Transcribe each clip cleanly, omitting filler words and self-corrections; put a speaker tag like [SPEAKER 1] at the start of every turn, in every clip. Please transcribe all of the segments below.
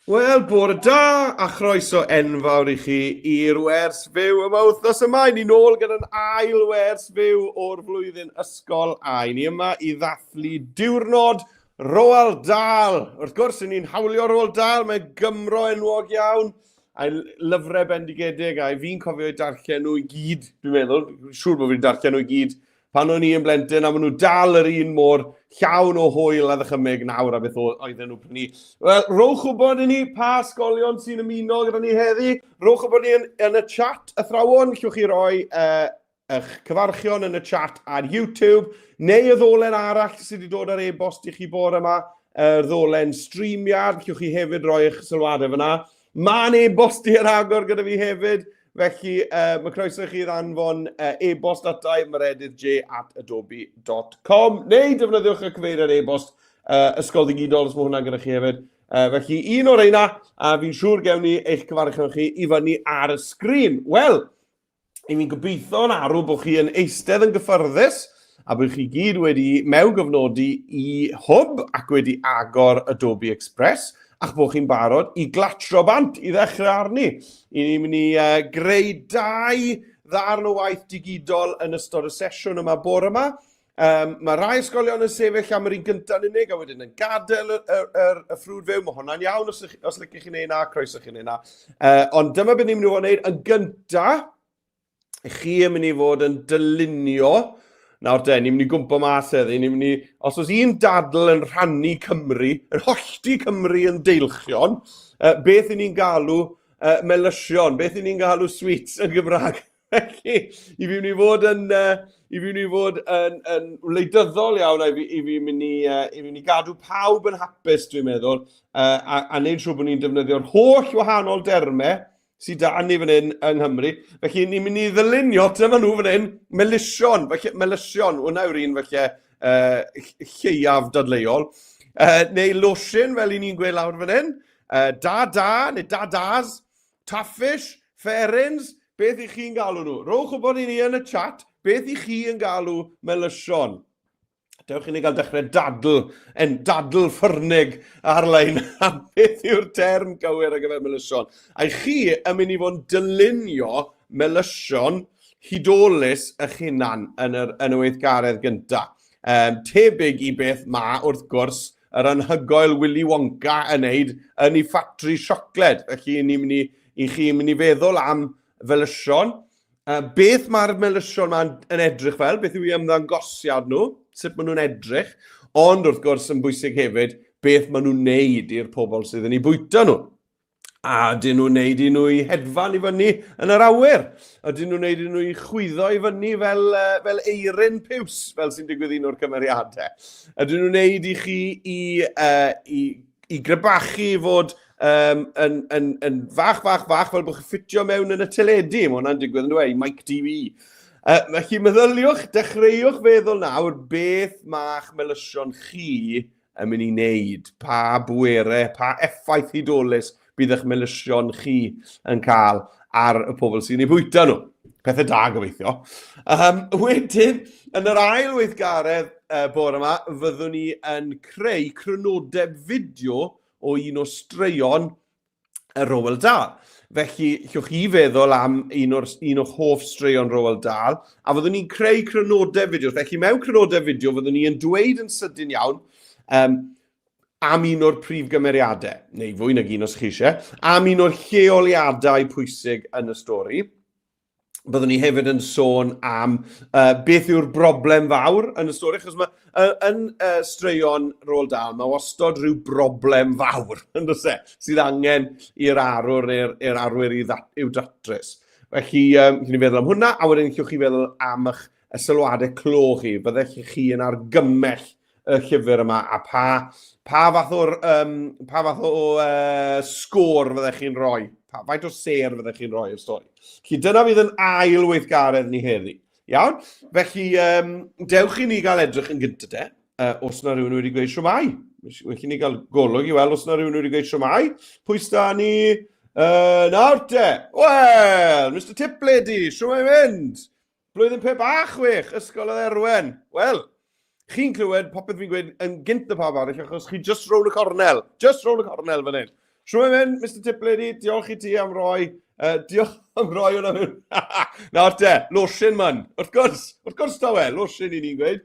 [SPEAKER 1] Wel, bore da a chroeso enfawr i chi i'r wers fyw yma wythnos yma. I ni nôl gyda'n ail wers fyw o'r flwyddyn ysgol a i ni yma i ddathlu diwrnod Roald Dahl. Wrth gwrs, i ni'n hawlio Roald Dahl, mae'n Gymro enwog iawn, a'i lyfrau bendigedig, a fi'n cofio i darllen nhw i gyd, dwi'n meddwl, dwi'n siŵr bod fi'n darllen nhw i gyd pan o'n i yn blentyn, a maen nhw dal yr un mor llawn o hwyl a ddychymyg nawr a beth oedden nhw prynu. Wel, rowch wybod i ni pa ysgolion sy'n ymuno gyda ni heddi. Rowch wybod ni yn, yn y chat, athrawon, llwch chi roi uh, eich cyfarchion yn y chat ar YouTube, neu y ddolen arall sydd wedi dod ar e-bost i chi bore yma, yr ddolen StreamYard, llwch chi hefyd roi eich sylwadau fyna. Mae'n e-bost i ar agor gyda fi hefyd, felly uh, mae croeso i chi ddanfon uh, e-bost atai meredyddj@adobe.com neu defnyddiwch y cyfeiriad e-bost uh, Ysgol Ddigidol os mae hwnna gyda chi hefyd. Uh, felly un o'r reina, a fi'n siŵr gewn ni eich cyfarchion chi i fyny ar y sgrin. Wel, I mi'n gobeithio'n arw bod chi yn eistedd yn gyffyrddus a bod chi gyd wedi mewngofnodi i Hwb ac wedi agor Adobe Express a'ch bod chi'n barod i glatro bant i ddechrau arni. I ni'n mynd i uh, greu dau ddarn o waith digidol yn ystod y sesiwn yma bore yma. Um, mae rai ysgolion yn sefyll am yr un gyntaf yn unig a wedyn yn gadael y, y, y, y ffrwd fyw. Mae hwnna'n iawn os, os licech chi'n neud na, croeso chi'n neud na. Uh, ond dyma beth ni'n mynd i fod yn neud yn gyntaf. Chi yn mynd i fod yn dylunio. Nawr de, ni'n mynd i gwmpo mas heddi. Ni'n mynd i, os oes un dadl yn rhannu Cymru, yn hollti Cymru yn deilchion, uh, beth i ni'n galw uh, melysion, beth i ni'n galw sweets yn Gymraeg? Felly, i fi mynd i fod yn, uh, i fi mynd i fod yn, yn wleidyddol iawn, a i fi, i fi mynd i, uh, i fi mynd i gadw pawb yn hapus, dwi'n meddwl, uh, a, a neud siŵr bod ni'n defnyddio'r holl wahanol dermau sydd da ni fan hyn yng Nghymru. Felly, ni'n mynd i ddylunio, dyma nhw fan hyn, melysion, felly, melysion, hwnna yw'r un felly uh, lleiaf dadleuol. Uh, neu losin, fel i ni'n gweud lawr fan hyn, uh, da da, neu da das, Taffish, Ferins, beth i chi'n galw nhw? Rowch wybod i ni yn y chat, beth i chi yn galw melysion? Dewch i ni gael dechrau dadl, en dadl ffyrnig ar-lein am beth yw'r term gywir ar gyfer melysion. A i chi yn mynd i fod yn dylunio melysion hudolus eich hunan yn, yr, yn y weithgaredd gyntaf. Um, tebyg i beth mae, wrth gwrs, yr anhygoel Willy Wonka yn neud yn ei ffatri siocled. Felly ni'n mynd i, i chi mynd i feddwl am felysion. Uh, beth mae'r melysion yma'n yn edrych fel, beth yw ei ymddangosiad nhw, sut maen nhw'n edrych, ond wrth gwrs yn bwysig hefyd, beth maen nhw'n neud i'r pobl sydd yn ei bwyta nhw. A ydyn nhw'n neud i nhw i hedfan i fyny yn yr awyr? Ydyn nhw'n neud i nhw i chwyddo i fyny fel, uh, fel eirin piws, fel sy'n digwydd un o'r cymeriadau? Ydyn nhw'n neud i chi i, uh, i, i grybachu fod um, yn, yn, yn fach, fach, fach, fel bod chi'n ffitio mewn yn y teledu? Mae hwnna'n digwydd yn dweud, Mike TV. Uh, felly meddyliwch, dechreuwch feddwl nawr beth ma'ch melysion chi yn mynd i wneud, pa bwerau, pa effaith hudolus bydd eich melysion chi yn cael ar y pobl sy'n ei bwyta nhw. Pethau da, gobeithio. Um, wedyn, yn yr ail weithgaredd uh, bore yma, fyddwn ni yn creu crynodeb fideo o un o straeon y Roald Dahl. Felly, llwch chi feddwl am un o'r, un o'ch hoff straeon Roald Dahl, a fyddwn ni'n creu crynodeb fideo. Felly, mewn crynodeb fideo, fyddwn ni yn dweud yn sydyn iawn um, am un o'r prif gymeriadau, neu fwy nag un os chi eisiau, am un o'r lleoliadau pwysig yn y stori. Byddwn ni hefyd yn sôn am uh, beth yw'r broblem fawr yn y stori, achos mae uh, yn uh, straeon Roald Dahl, mae wastod rhyw broblem fawr, yn does e, sydd angen i'r arwr neu'r i'r arwyr i ddat, i'w datrys. Felly, um, chi'n feddwl am hwnna, a wedyn chi'ch chi feddwl am eich y sylwadau clo chi, byddech chi yn argymell y llyfr yma a pa, pa fath o'r um, pa fath o uh, sgôr fyddech chi'n rhoi? Pa, faint o ser fyddech chi'n rhoi i'r stori? Felly dyna fydd yn ail weithgaredd ni heddi. Iawn? Felly, um, dewch i ni gael edrych yn gyntaf de, uh, os na rhywun wedi gweud siwmai. Felly ni gael golwg i weld os na rhywun wedi gweud siwmai. Pwy sta ni? Uh, nawr te. Wel, Mr Tiplady, siwmai mynd? Blwyddyn 5 a 6, Ysgol y Dderwen. Wel, chi'n clywed popeth fi'n gweud yn gynt na pawb arall, achos chi just rown y cornel. Just rown y cornel fan hyn. Shwmae mynd, Mr Tiplady, diolch i ti am roi, diolch am roi hwnna mewn. Nawr te, losin man, wrth gwrs, wrth gwrs taw e, losin i ni'n gweud.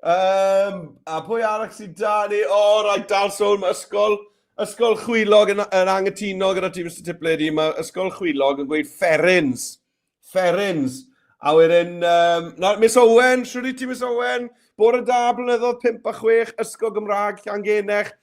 [SPEAKER 1] A pwy arall sydd da ni? O, oh, right, dal sôn, mae ysgol, ysgol chwilog yn, yn angytuno gyda ti, Mr Tiplady. Mae ysgol chwilog yn gweud fferins. Fferins. A wedyn, na, Miss Owen, siwr i ti, Miss Owen? Bore da, blynyddoedd 5 a 6, Ysgol Gymraeg, Llangenech.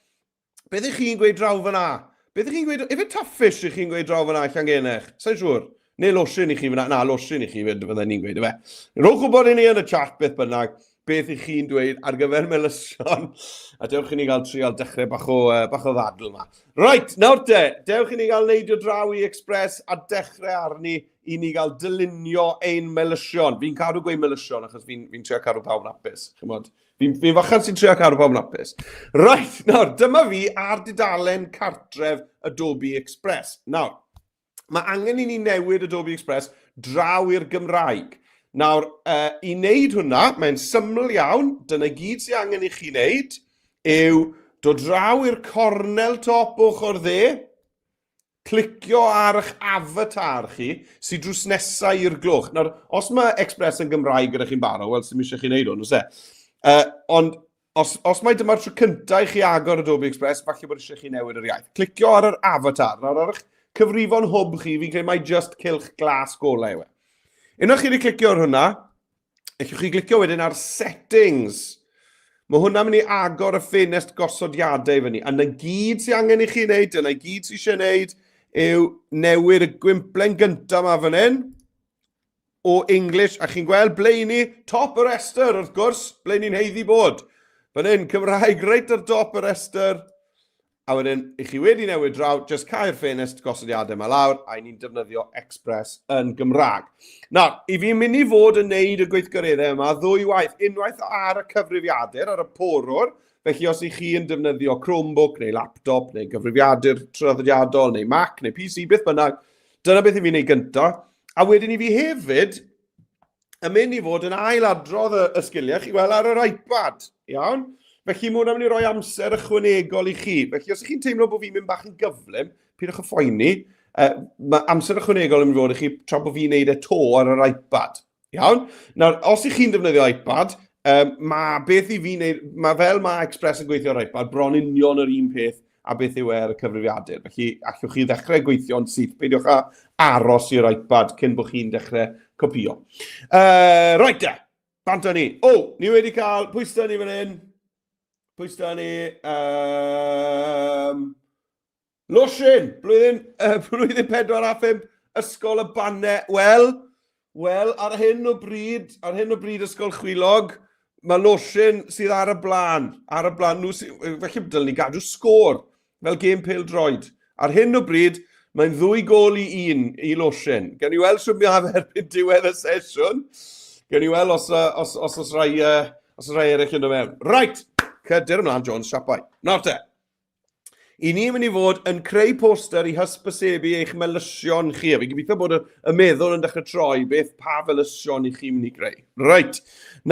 [SPEAKER 1] Beth ych chi'n gweud draw fyna? Beth ych chi'n gweud? Efe taffish ych chi'n gweud draw fyna, Llangenech? Sa'n siŵr. Neu losin i chi fyna. Na, losin i chi fydden ni'n gweud, efe. Rhowch wybod i ni yn y chat beth bynnag, beth ych chi'n dweud ar gyfer melysion. A dewch i ni gael trial dechrau bach o, bach o ddadl yma. Right, nawr te, dewch i ni gael neidio draw i Express a dechrau arni i ni gael dylunio ein melysion. Fi'n cadw gweud melysion achos fi'n fi trio cadw pawb yn hapus. Chymod? Fi'n fi fachan sy'n trio cadw pawb yn hapus. Right, nawr, dyma fi ar dudalen cartref Adobe Express. Nawr, mae angen i ni newid Adobe Express draw i'r Gymraeg. Nawr, i wneud hwnna, mae'n syml iawn, dyna gyd sy'n angen i chi wneud, yw dod draw i'r cornel top ochr dde, clicio ar eich avatar chi sydd drws nesau i'r gloch. Nawr, os mae Express yn Gymraeg gyda chi'n barod, wel, sy'n eisiau chi wneud hwn, oes e? Ond os, os mai dyma'r tro cyntaf i chi agor Adobe Express, falle bod eisiau chi newid yr iaith. Clicio ar yr avatar. Nawr, ar eich cyfrifon hwb chi, fi'n credu mai just cylch glas golau yw e. Unwaith chi wedi clicio ar hwnna, Allwch chi glicio wedyn ar Settings. Mae hwnna'n mynd i agor y ffenest gosodiadau fyny. A na gyd sy'n angen i chi wneud, dyna gyd sy'n eisiau wneud, yw newid y gwymplen gyntaf yma fan hyn o English. A chi'n gweld ble i ni? Top y restr, wrth gwrs, ble ni'n heiddi bod. Fan hyn, Cymraeg reit ar dop y restr. A wedyn, i chi wedi newid draw, jyst cau'r ffenest gosodiadau yma lawr, a i ni'n defnyddio Express yn Gymraeg. Nawr, i fi'n mynd i fod yn neud y gweithgareddau yma ddwy waith. Unwaith ar y cyfrifiadur, ar y porwr, felly os i chi yn defnyddio Chromebook neu laptop neu gyfrifiadur traddodiadol neu Mac neu PC, beth bynnag, dyna beth i fi'n neud gyntaf. A wedyn i fi hefyd yn mynd i fod yn ail-adrodd y, y sgiliau chi weld ar yr iPad, iawn? Felly mae hwnna'n mynd i roi amser ychwanegol i chi. Felly os ych chi'n teimlo bod fi'n mynd bach yn gyflym, pidwch â phoeni. Mae amser ychwanegol yn mynd i fod i chi tra bod fi'n neud e to ar yr iPad. Iawn? Nawr, os ych chi'n defnyddio iPad, mae beth i fi wneud, mae fel mae Express yn gweithio ar iPad, bron union yr un peth a beth yw e ar y cyfrifiadur. Felly, allwch chi ddechrau gweithio'n syth, peidiwch â aros i'r iPad cyn bod chi'n dechrau copio. Right de, bant â ni. O, oh, ni wedi cael, pwy sydd ni fan hyn? Pwy sydd ni? Losin, blwyddyn, blwyddyn 4 a 5, Ysgol y Banne. Wel, wel, ar hyn o bryd, ar hyn o bryd Ysgol Chwilog, mae Losin sydd ar y blaen, ar y blaen, nhw sy, felly dylen ni gadw sgôr, fel gêm pêl droed. Ar hyn o bryd, mae'n ddwy gol i un i Losin. Gan i weld sy'n mi af erbyn diwedd y sesiwn. Gan i weld os, os, os, os, rai, os rai eraill yn dod mewn. Right, cydyr ymlaen, Jones, siapau. Nawr te. I ni'n mynd i fod yn creu poster i hysbysebu eich melysion chi. A fi'n gobeithio bod y, y meddwl yn dechrau troi beth pa felysion i chi'n mynd i greu. Reit.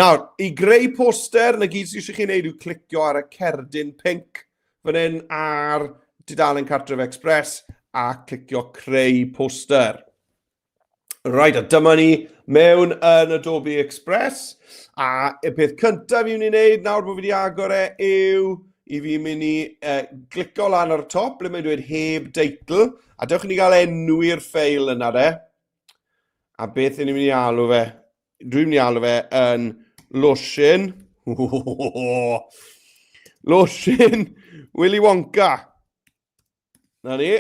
[SPEAKER 1] Nawr, i greu poster, na gyd sydd eisiau chi wneud yw clicio ar y cerdyn pink fan hyn ar dudalen Cartref Express a clicio creu poster. Right, a dyma ni mewn yn Adobe Express. A y peth cyntaf fi'n mynd i wneud nawr bod fi wedi agor e yw i fi mynd i glicio lan ar y top ble mae'n dweud heb deitl. A dewch i ni gael enw i'r ffeil yna de. A beth ni'n mynd i alw fe? Dwi'n mynd i alw fe yn Losin. Losin Willy Wonka. Na ni.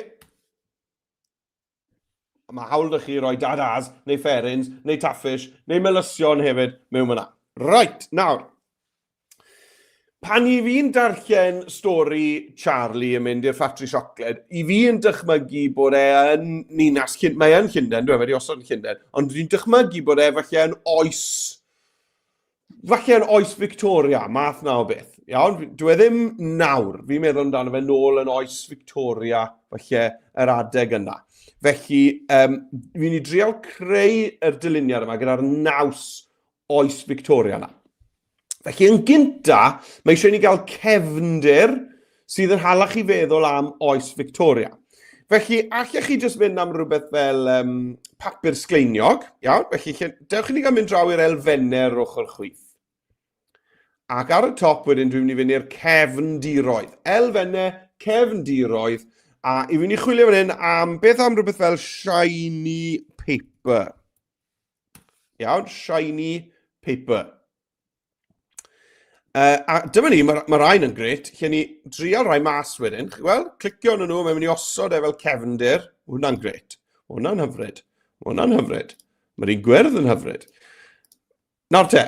[SPEAKER 1] Mae hawl da chi roi dadas, neu fferins, neu taffish, neu melysion hefyd mewn fyna. Right, nawr. Pan i fi'n darllen stori Charlie yn mynd i'r ffatri siocled, i fi yn dychmygu bod e yn ninas, mae yn Llundain, dwi'n wedi osod yn Llundain, ond dwi'n dychmygu bod e falle yn oes falle yn oes Victoria, math na o beth. Iawn, dwi e ddim nawr, fi'n meddwl amdano fe nôl yn oes Victoria, falle yr adeg yna. Felly, fi'n i drial creu yr dyluniad yma gyda'r naws oes Victoria yna. Felly, yn gynta, mae eisiau ni gael cefndir sydd yn hala chi feddwl am oes Victoria. Felly, allech chi jyst fynd am rhywbeth fel um, papur sgleiniog, iawn? Felly, lle, dewch i ni gael mynd draw i'r elfennau ar ochr chwith. Ac ar y top wedyn dwi'n mynd i fynd i'r cefndiroedd. Elfennau, cefndiroedd, a i fynd i chwilio fan hyn am beth am rhywbeth fel shiny paper. Iawn, shiny paper. A dyma ni, mae'r ma rhain yn gret, lle ni drial rhai mas wedyn, chi'n gweld, clicio arnyn nhw, mae'n mynd i osod e fel cefndir, hwnna'n gret, hwnna'n hyfryd, hwnna'n hyfryd, mae'r un gwyrdd yn hyfryd. Nawr te,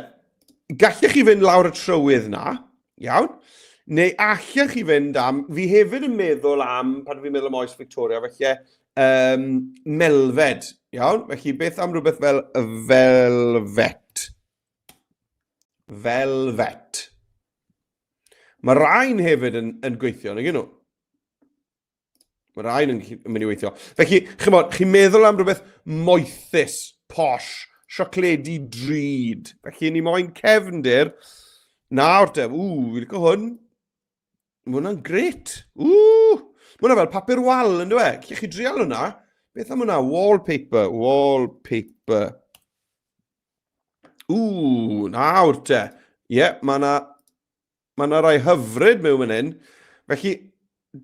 [SPEAKER 1] gallech chi fynd lawr y trywydd na, iawn, neu allech chi fynd am, fi hefyd yn meddwl am, pan fi'n meddwl am oes Victoria, felly, um, melfed, iawn, felly beth am rhywbeth fel velvet? Velvet. Mae rhain hefyd yn, yn gweithio, nag nhw? Mae rhain yn, yn mynd i weithio. Felly, chymod, chi'n meddwl am rhywbeth moethus, posh, siocledi drud. Felly, ni moyn cefndir. Nawr te, ww, fi'n licio hwn. Mae hwnna'n gret. Ww! Mae hwnna fel papur wal, yn dweud. Lle chi drial hwnna? Beth am hwnna? Wallpaper, wallpaper. Ww, nawr te. Ie, yeah, mae yna ma na rai hyfryd mewn fan hyn. Felly,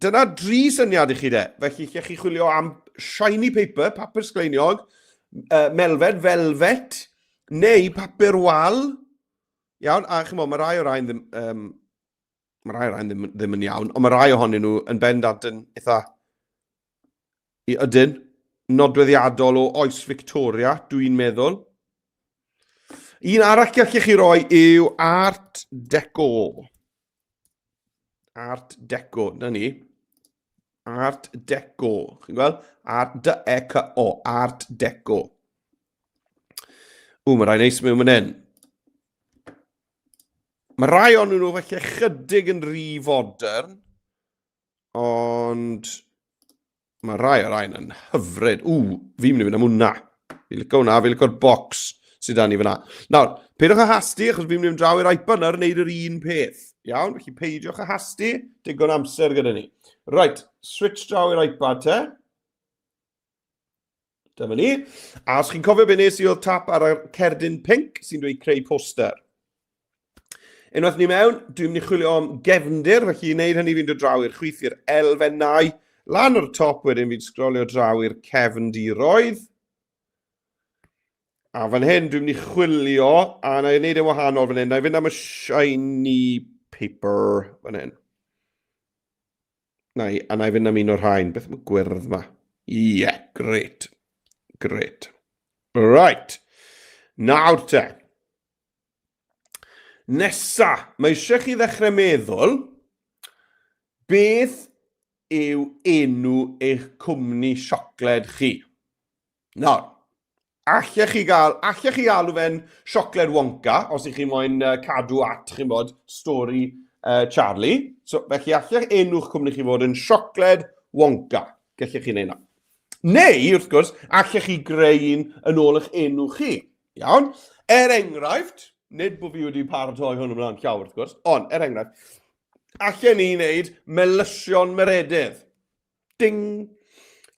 [SPEAKER 1] dyna dri syniad i chi de. Felly, lle chi chwilio am shiny paper, papur sgleiniog, melfed, velvet, neu papur wal. Iawn, a chymod, mae rai o'r rhain ddim, um, mae rai o'r rhain ddim, ddim yn iawn, ond mae rai ohonyn nhw yn bendant yn eitha I ydyn. Nodweddiadol o oes Victoria, dwi'n meddwl. Un arall gallech chi roi yw Art Deco. Art Deco, na ni. Art Deco. Chi'n gweld? Art D-E-C-O. Art Deco. Ww, mae rai neis mewn fan hyn. Mae rai o'n nhw falle chydig yn rhy fodern. Ond mae rai o'r rhain yn hyfryd. Ww, fi'n mynd i fynd am hwnna. Fi'n licio hwnna, fi'n licio'r box sydd dan ni fyna. Nawr, peidiwch â hasti, achos fi'n mynd i fynd draw i'r iPad nawr yn neud yr un peth. Iawn, felly peidiwch â hasti, digon amser gyda ni. Right, switch draw i'r iPad te. Dyma ni. A os chi'n cofio be nes i oedd tap ar y cerdyn pink sy'n dweud creu poster. Unwaith ni mewn, dwi'n mynd i chwilio am gefndir, felly i wneud hynny fi'n dod draw i'r chwith i'r elfennau. Lan o'r top wedyn fi'n sgrolio draw i'r cefndiroedd. A fan hyn dwi'n mynd i chwilio, a na i wneud e'n wahanol fan hyn, na i fynd am y shiny paper fan hyn. Na i, a na i fynd am un o'r rhain. Beth am y gwyrdd ma? Ie, yeah, great. Great. Right. Nawr te. Nesa, mae eisiau chi ddechrau meddwl beth yw enw eich cwmni siocled chi. Nawr, allech chi gael, allech chi alw fe'n siocled Wonka, os ych chi moyn uh, cadw at, chi'n bod, stori uh, Charlie. So, felly allech enw'ch cwmni chi fod yn siocled Wonka. Gallech chi wneud na. Neu, wrth gwrs, allech chi greu un yn ôl eich enw chi. Iawn? Er enghraifft, nid bod fi wedi paratoi hwn ymlaen llaw, wrth gwrs, ond, er enghraifft, allen ni wneud melysion meredydd. Ding!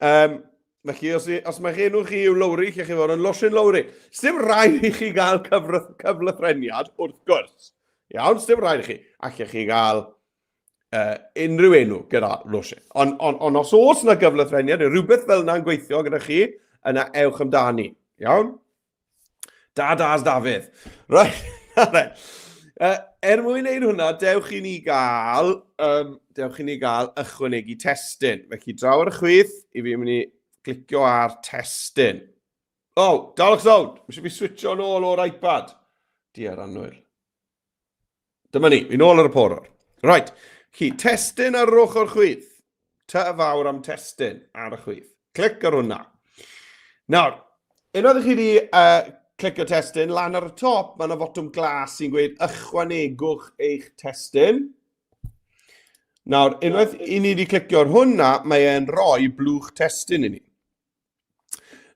[SPEAKER 1] Um, felly, os, os mae'ch enw chi yw Lowri, lle chi fod yn Losin Lowri. Sdim rhaid i chi gael cyflythreniad, wrth gwrs. Iawn, sdim rhaid i chi. Allech chi gael uh, unrhyw enw gyda Losin. Ond on, on, os oes yna gyflythreniad, neu rhywbeth fel yna'n gweithio gyda chi, yna ewch amdani. Iawn? Da, das, Dafydd. Right, uh, er mwyn neud hwnna, dewch i ni gael, um, dewch i ni gael ychwanegu testun. Felly, draw ar y chwith, i fi mynd i glicio ar testun. O, oh, dalwch sownd! Mae eisiau fi switcho nôl o'r iPad. Diar annwyl. Dyma ni, fi'n ôl ar y porwr. Right, chi, testun ar yr ochr chwith. Ty fawr am testun ar y chwith. Clic ar hwnna. Nawr, unwaith chi wedi uh, clicio testun, lan ar y top, mae yna fotwm glas sy'n gweud ychwanegwch eich testun. Nawr, unwaith i ni wedi clicio ar hwnna, mae e'n rhoi blwch testun i ni.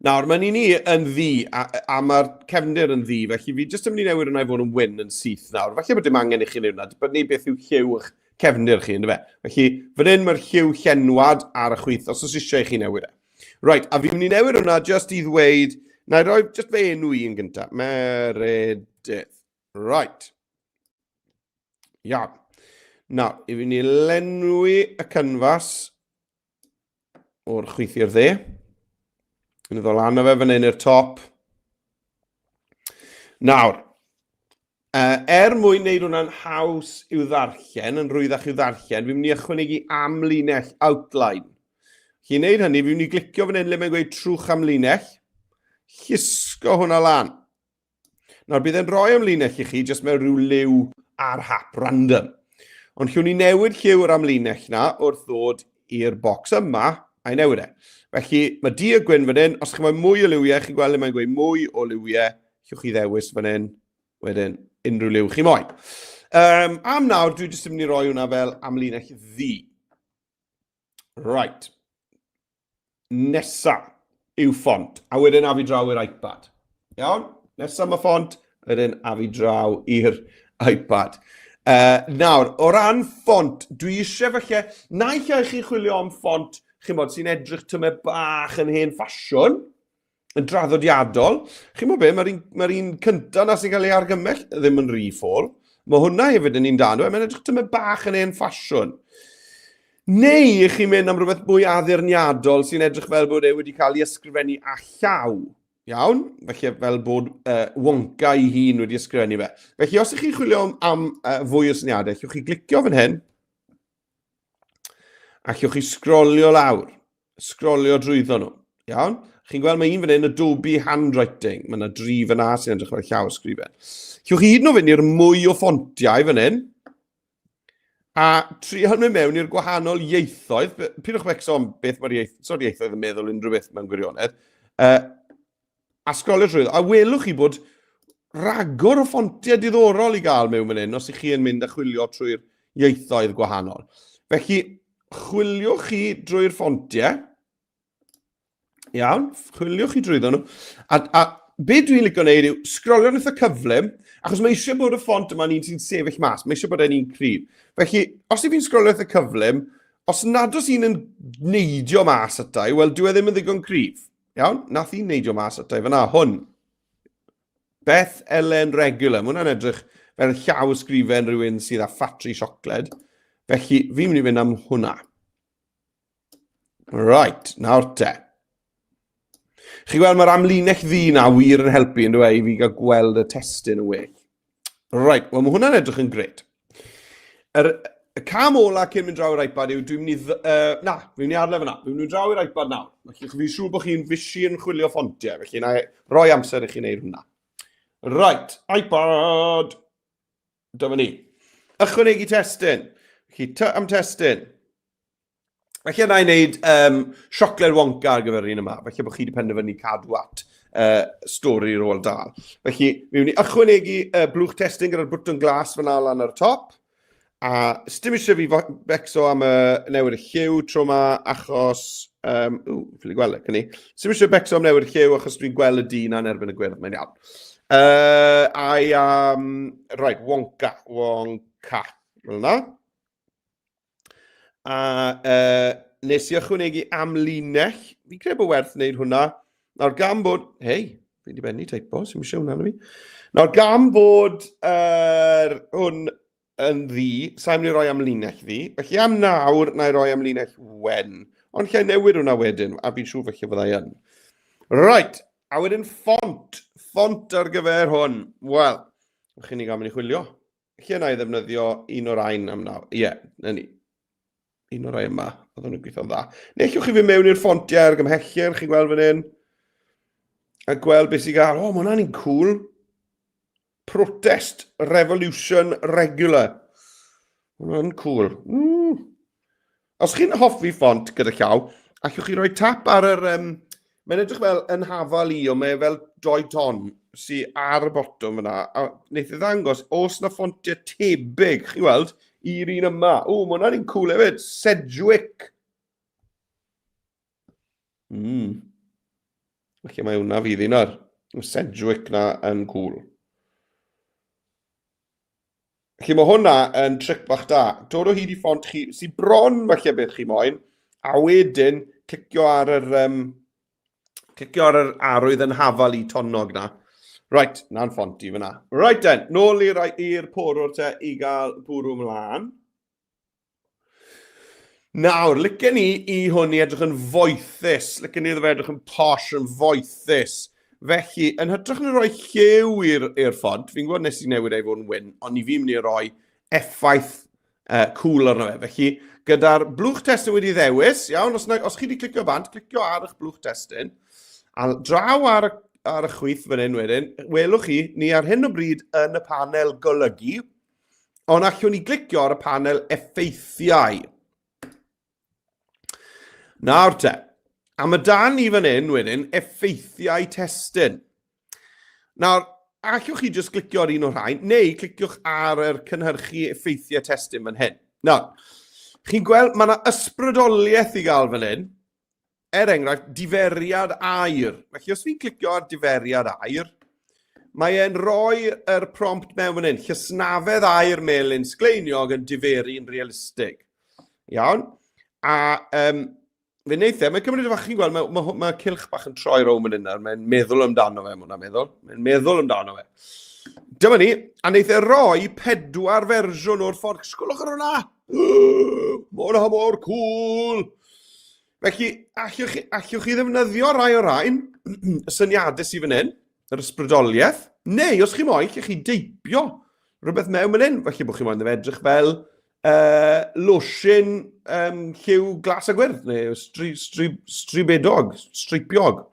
[SPEAKER 1] Nawr, mae'n un i yn ddu, a, a mae'r cefndir yn ddu, felly fi jyst yn mynd i newid hwnna i fod yn wyn yn syth nawr. Falle bod dim angen i chi wneud hwnna, dibynnu beth yw lliw eich cefndir chi, ynddo fe? Felly, fan hyn mae'r lliw llenwad ar y chwith, os oes eisiau i chi newid e. Right, a fi'n mynd i newid hwnna just i ddweud, na i roi just fe enw i yn gyntaf. Meredydd. Right. Iawn. Nawr, i fi'n i lenwi y cynfas o'r chwith i'r dde. Yn ddod lan o fe fan hyn i'r top. Nawr, er mwyn wneud hwnna'n haws i'w ddarllen, yn rhwyddach i'w ddarllen, fi'n mynd i ychwanegu amlinell outline. Chi'n wneud hynny, fi'n mynd i glicio fan hyn le mae'n gweud trwch amlinell, llusgo hwnna lan. Nawr, bydd e'n rhoi amlinell i chi jyst mewn rhyw liw ar hap, random. Ond llwn ni newid lliw yr amlinell na wrth ddod i'r bocs yma a'i newid e. Felly, mae du a gwyn fan hyn. Os chi'n moyn mwy o liwiau, chi'n gweld le mae'n gweud mwy o liwiau, llwch chi ddewis fan hyn, wedyn unrhyw liw chi moyn. Um, am nawr, dwi jyst yn mynd i roi hwnna fel amlinell ddu. Right. Nesa yw ffont, a wedyn af i draw i'r iPad. Iawn? Nesa mae ffont, wedyn af i draw i'r iPad. Nawr, o ran ffont, dwi eisiau falle, naill ai chi chwilio am ffont, chi'n bod, sy'n edrych tymed bach yn hen ffasiwn, yn draddodiadol. Chi'n bod be, mae'r un, mae un cyntaf na sy'n cael ei argymell ddim yn rhy ffôl. Mae hwnna hefyd yn un da, mae'n edrych tymed bach yn hen ffasiwn. Neu i chi'n mynd am rhywbeth mwy addurniadol sy'n edrych fel bod e wedi cael ei ysgrifennu â llaw. Iawn? Felly fel bod Wonka ei hun wedi ysgrifennu fe. Felly os ych chi'n chwilio am, am fwy o syniadau, allwch chi glicio fan hyn, allwch chi sgrolio lawr, sgrolio drwyddo nhw. Iawn? Chi'n gweld mae un fan hyn, Adobe Handwriting. Mae yna dri fan sy'n edrych fel llaw ysgrifen. Allwch chi hyd yn oed fynd i'r mwy o ffontiau fan hyn, A trial mynd mewn i'r gwahanol ieithoedd, pidwch becso am beth mae'r ieith, so'r ieithoedd yn meddwl unrhyw beth mewn gwirionedd, a sgrolio trwy, a welwch chi bod ragor o ffontiau diddorol i gael mewn fan hyn os ych chi yn mynd a chwilio trwy'r ieithoedd gwahanol. Felly, chwiliwch chi drwy'r ffontiau, Iawn, chwiliwch chi drwyddo nhw. A be dwi'n licio wneud yw sgrolio'n eitha cyflym, achos mae eisiau bod y ffont yma'n un sy'n sefyll mas, mae eisiau bod e'n un cryf. Felly, os i fi'n sgrolio eitha cyflym, os nad oes un yn neidio mas ata i, wel, dyw e ddim yn ddigon cryf. Iawn, nath un neidio mas ata i fyna, hwn. Beth Elen Regular, mae hwnna'n edrych fel llaw ysgrifen rhywun sydd â ffatri siocled. Felly, fi'n mynd i fynd am hwnna. Right, nawr te. Chi'n gweld mae'r amlinell ddu na wir yn helpu yn dweud i fi gael gweld y testun yn well. Right, wel mae hwnna'n edrych yn gret. Yr, y cam ola cyn mynd draw i'r iPad yw dwi'n mynd i... na, fi'n mynd i adle fyna. Dwi'n mynd draw i'r iPad nawr. Felly fi'n siŵr bod chi'n fysi yn chwilio ffontiau, felly na i roi amser i chi wneud hwnna. Right, iPad! Dyma ni. Ychwanegu testun. Felly, ty am testun. Felly yna i wneud um, siocled Wonka ar gyfer yr un yma. Felly bod chi wedi penderfynu cadw at stori Roald Dahl. Felly, mi wni ychwanegu blwch testun gyda'r bwtwn glas fyna lan ar y top. A sdim eisiau fi becso am y newid y lliw tro yma, achos... Um, ww, ffili gweld e, cynni. Sdim eisiau becso am newid y lliw, achos dwi'n gweld y dyn a'n erbyn y gwyrdd, mae'n iawn. I am... Right, Wonka. Wonka. Fel yna. A nes i ychwanegu amlinell. Fi'n credu bod werth wneud hwnna. Nawr gan bod... Hei, fi wedi bennu teipo, sy'n eisiau hwnna na fi. Nawr gan bod hwn yn ddi, sa'n mynd i roi amlinell ddi. Felly am nawr, na i roi amlinell wen. Ond lle newid hwnna wedyn, a fi'n siŵr felly fyddai yn. Right, a wedyn ffont. Ffont ar gyfer hwn. Wel, chi'n ni gael mynd i chwilio. Lle na i ddefnyddio un o'r ein am nawr? Ie, yeah, na ni. Un o'r rai yma, oedd nhw'n gweithio'n dda. Neu allwch chi fynd mewn i'r ffontiau ar gymhellir, chi'n gweld fan hyn, a gweld beth sy'n gael. O, mae hwnna'n un cool. Protest Revolution Regular. Hwnna'n cool. Os chi'n hoffi ffont gyda llaw, allwch chi roi tap ar yr... mae'n edrych fel yn hafal i, ond mae e fel doi ton sydd ar y botwm fyna. A wneith e ddangos, os na ffontiau tebyg, chi weld, i'r un yma. O, mae hwnna'n un cool hefyd. Sedgwick. Felly mae hwnna fydd un ar. Mae Sedgwick na yn cool. Felly mae hwnna yn tric bach da. Dod o hyd i ffont chi sy'n bron falle beth chi moyn, a wedyn clicio ar yr, um, clicio ar yr arwydd yn hafal i tonnog na. Right, na'n ffont i fyna. Right then, nôl i'r porwr te i gael bwrw mlaen. Nawr, licen ni i hwn i edrych yn foethus. Licen ni iddo fe edrych yn posh, yn foethus. Felly, yn hytrach na rhoi lliw i'r ffont, fi'n gwybod nes i newid ei fod yn wyn, ond i fi'n mynd i roi effaith cool arno fe. Felly, gyda'r blwch testun wedi ddewis, iawn, os, na, os chi wedi clicio bant, clicio ar eich blwch testun, a draw ar y, ar y chwith fan hyn wedyn, welwch chi, ni ar hyn o bryd yn y panel golygu, Ond allwn ni glicio ar y panel effeithiau. Nawr te, a mae dan ni fan hyn wedyn effeithiau testun. Nawr, allwch chi jyst glicio ar un o'r rhain, neu cliciwch ar yr cynhyrchu effeithiau testun fan hyn. Nawr, chi'n gweld mae yna ysbrydoliaeth i gael fan hyn. Er enghraifft, diferiad aur. Felly, os fi'n clicio ar diferiad aur, mae e'n rhoi yr prompt mewn fan hyn, llysnafedd aur melyn sgleiniog yn diferu'n realistig. Iawn? A um, fe wneith e, mae'n cymryd bach, chi'n gweld, mae, mae, mae cilch bach yn troi rownd fan hyn nawr, mae'n meddwl amdano fe, mae'n meddwl, mae'n meddwl amdano fe. Dyma ni, a wneith e roi pedwar fersiwn o'r ffordd. Sgwlwch ar hwnna! Mae hwnna mor cool! Felly, allwch chi, allwch chi ddefnyddio rai o'r rhain, y syniadau sydd fan hyn, yr ysbrydoliaeth, neu os chi moyn, allwch chi deipio rhywbeth mewn fan hyn. Felly bod chi moyn edrych fel losin lliw glas a gwyrdd, neu stri, stri, stribedog, streipiog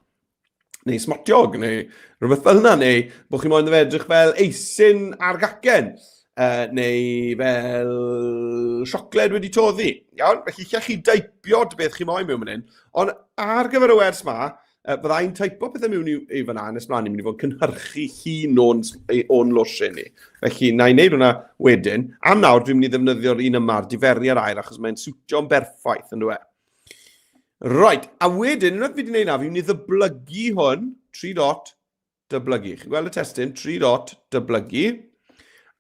[SPEAKER 1] neu smotiog, neu rhywbeth fel yna, neu bod chi moyn fe edrych fel eisin ar gacen, neu fel siocled wedi toddi. Iawn, felly lle chi daipio beth chi moyn mewn fan hyn, ond ar gyfer y wers ma, byddai'n taipo pethau mewn i, i fyna, nes mlaen i'n mynd i fod yn cynhyrchu llun o'n, o'n losin ni. Felly, na i wneud hwnna wedyn. Am nawr, dwi'n mynd i ddefnyddio'r un yma, diferu ar air, achos mae'n siwtio'n berffaith, yn dweud. Right, a wedyn, unwaith fi wedi gwneud na, fi'n mynd i ddyblygu hwn, 3 dot, dyblygu. Chi'n gweld y testun, 3 dot, dyblygu.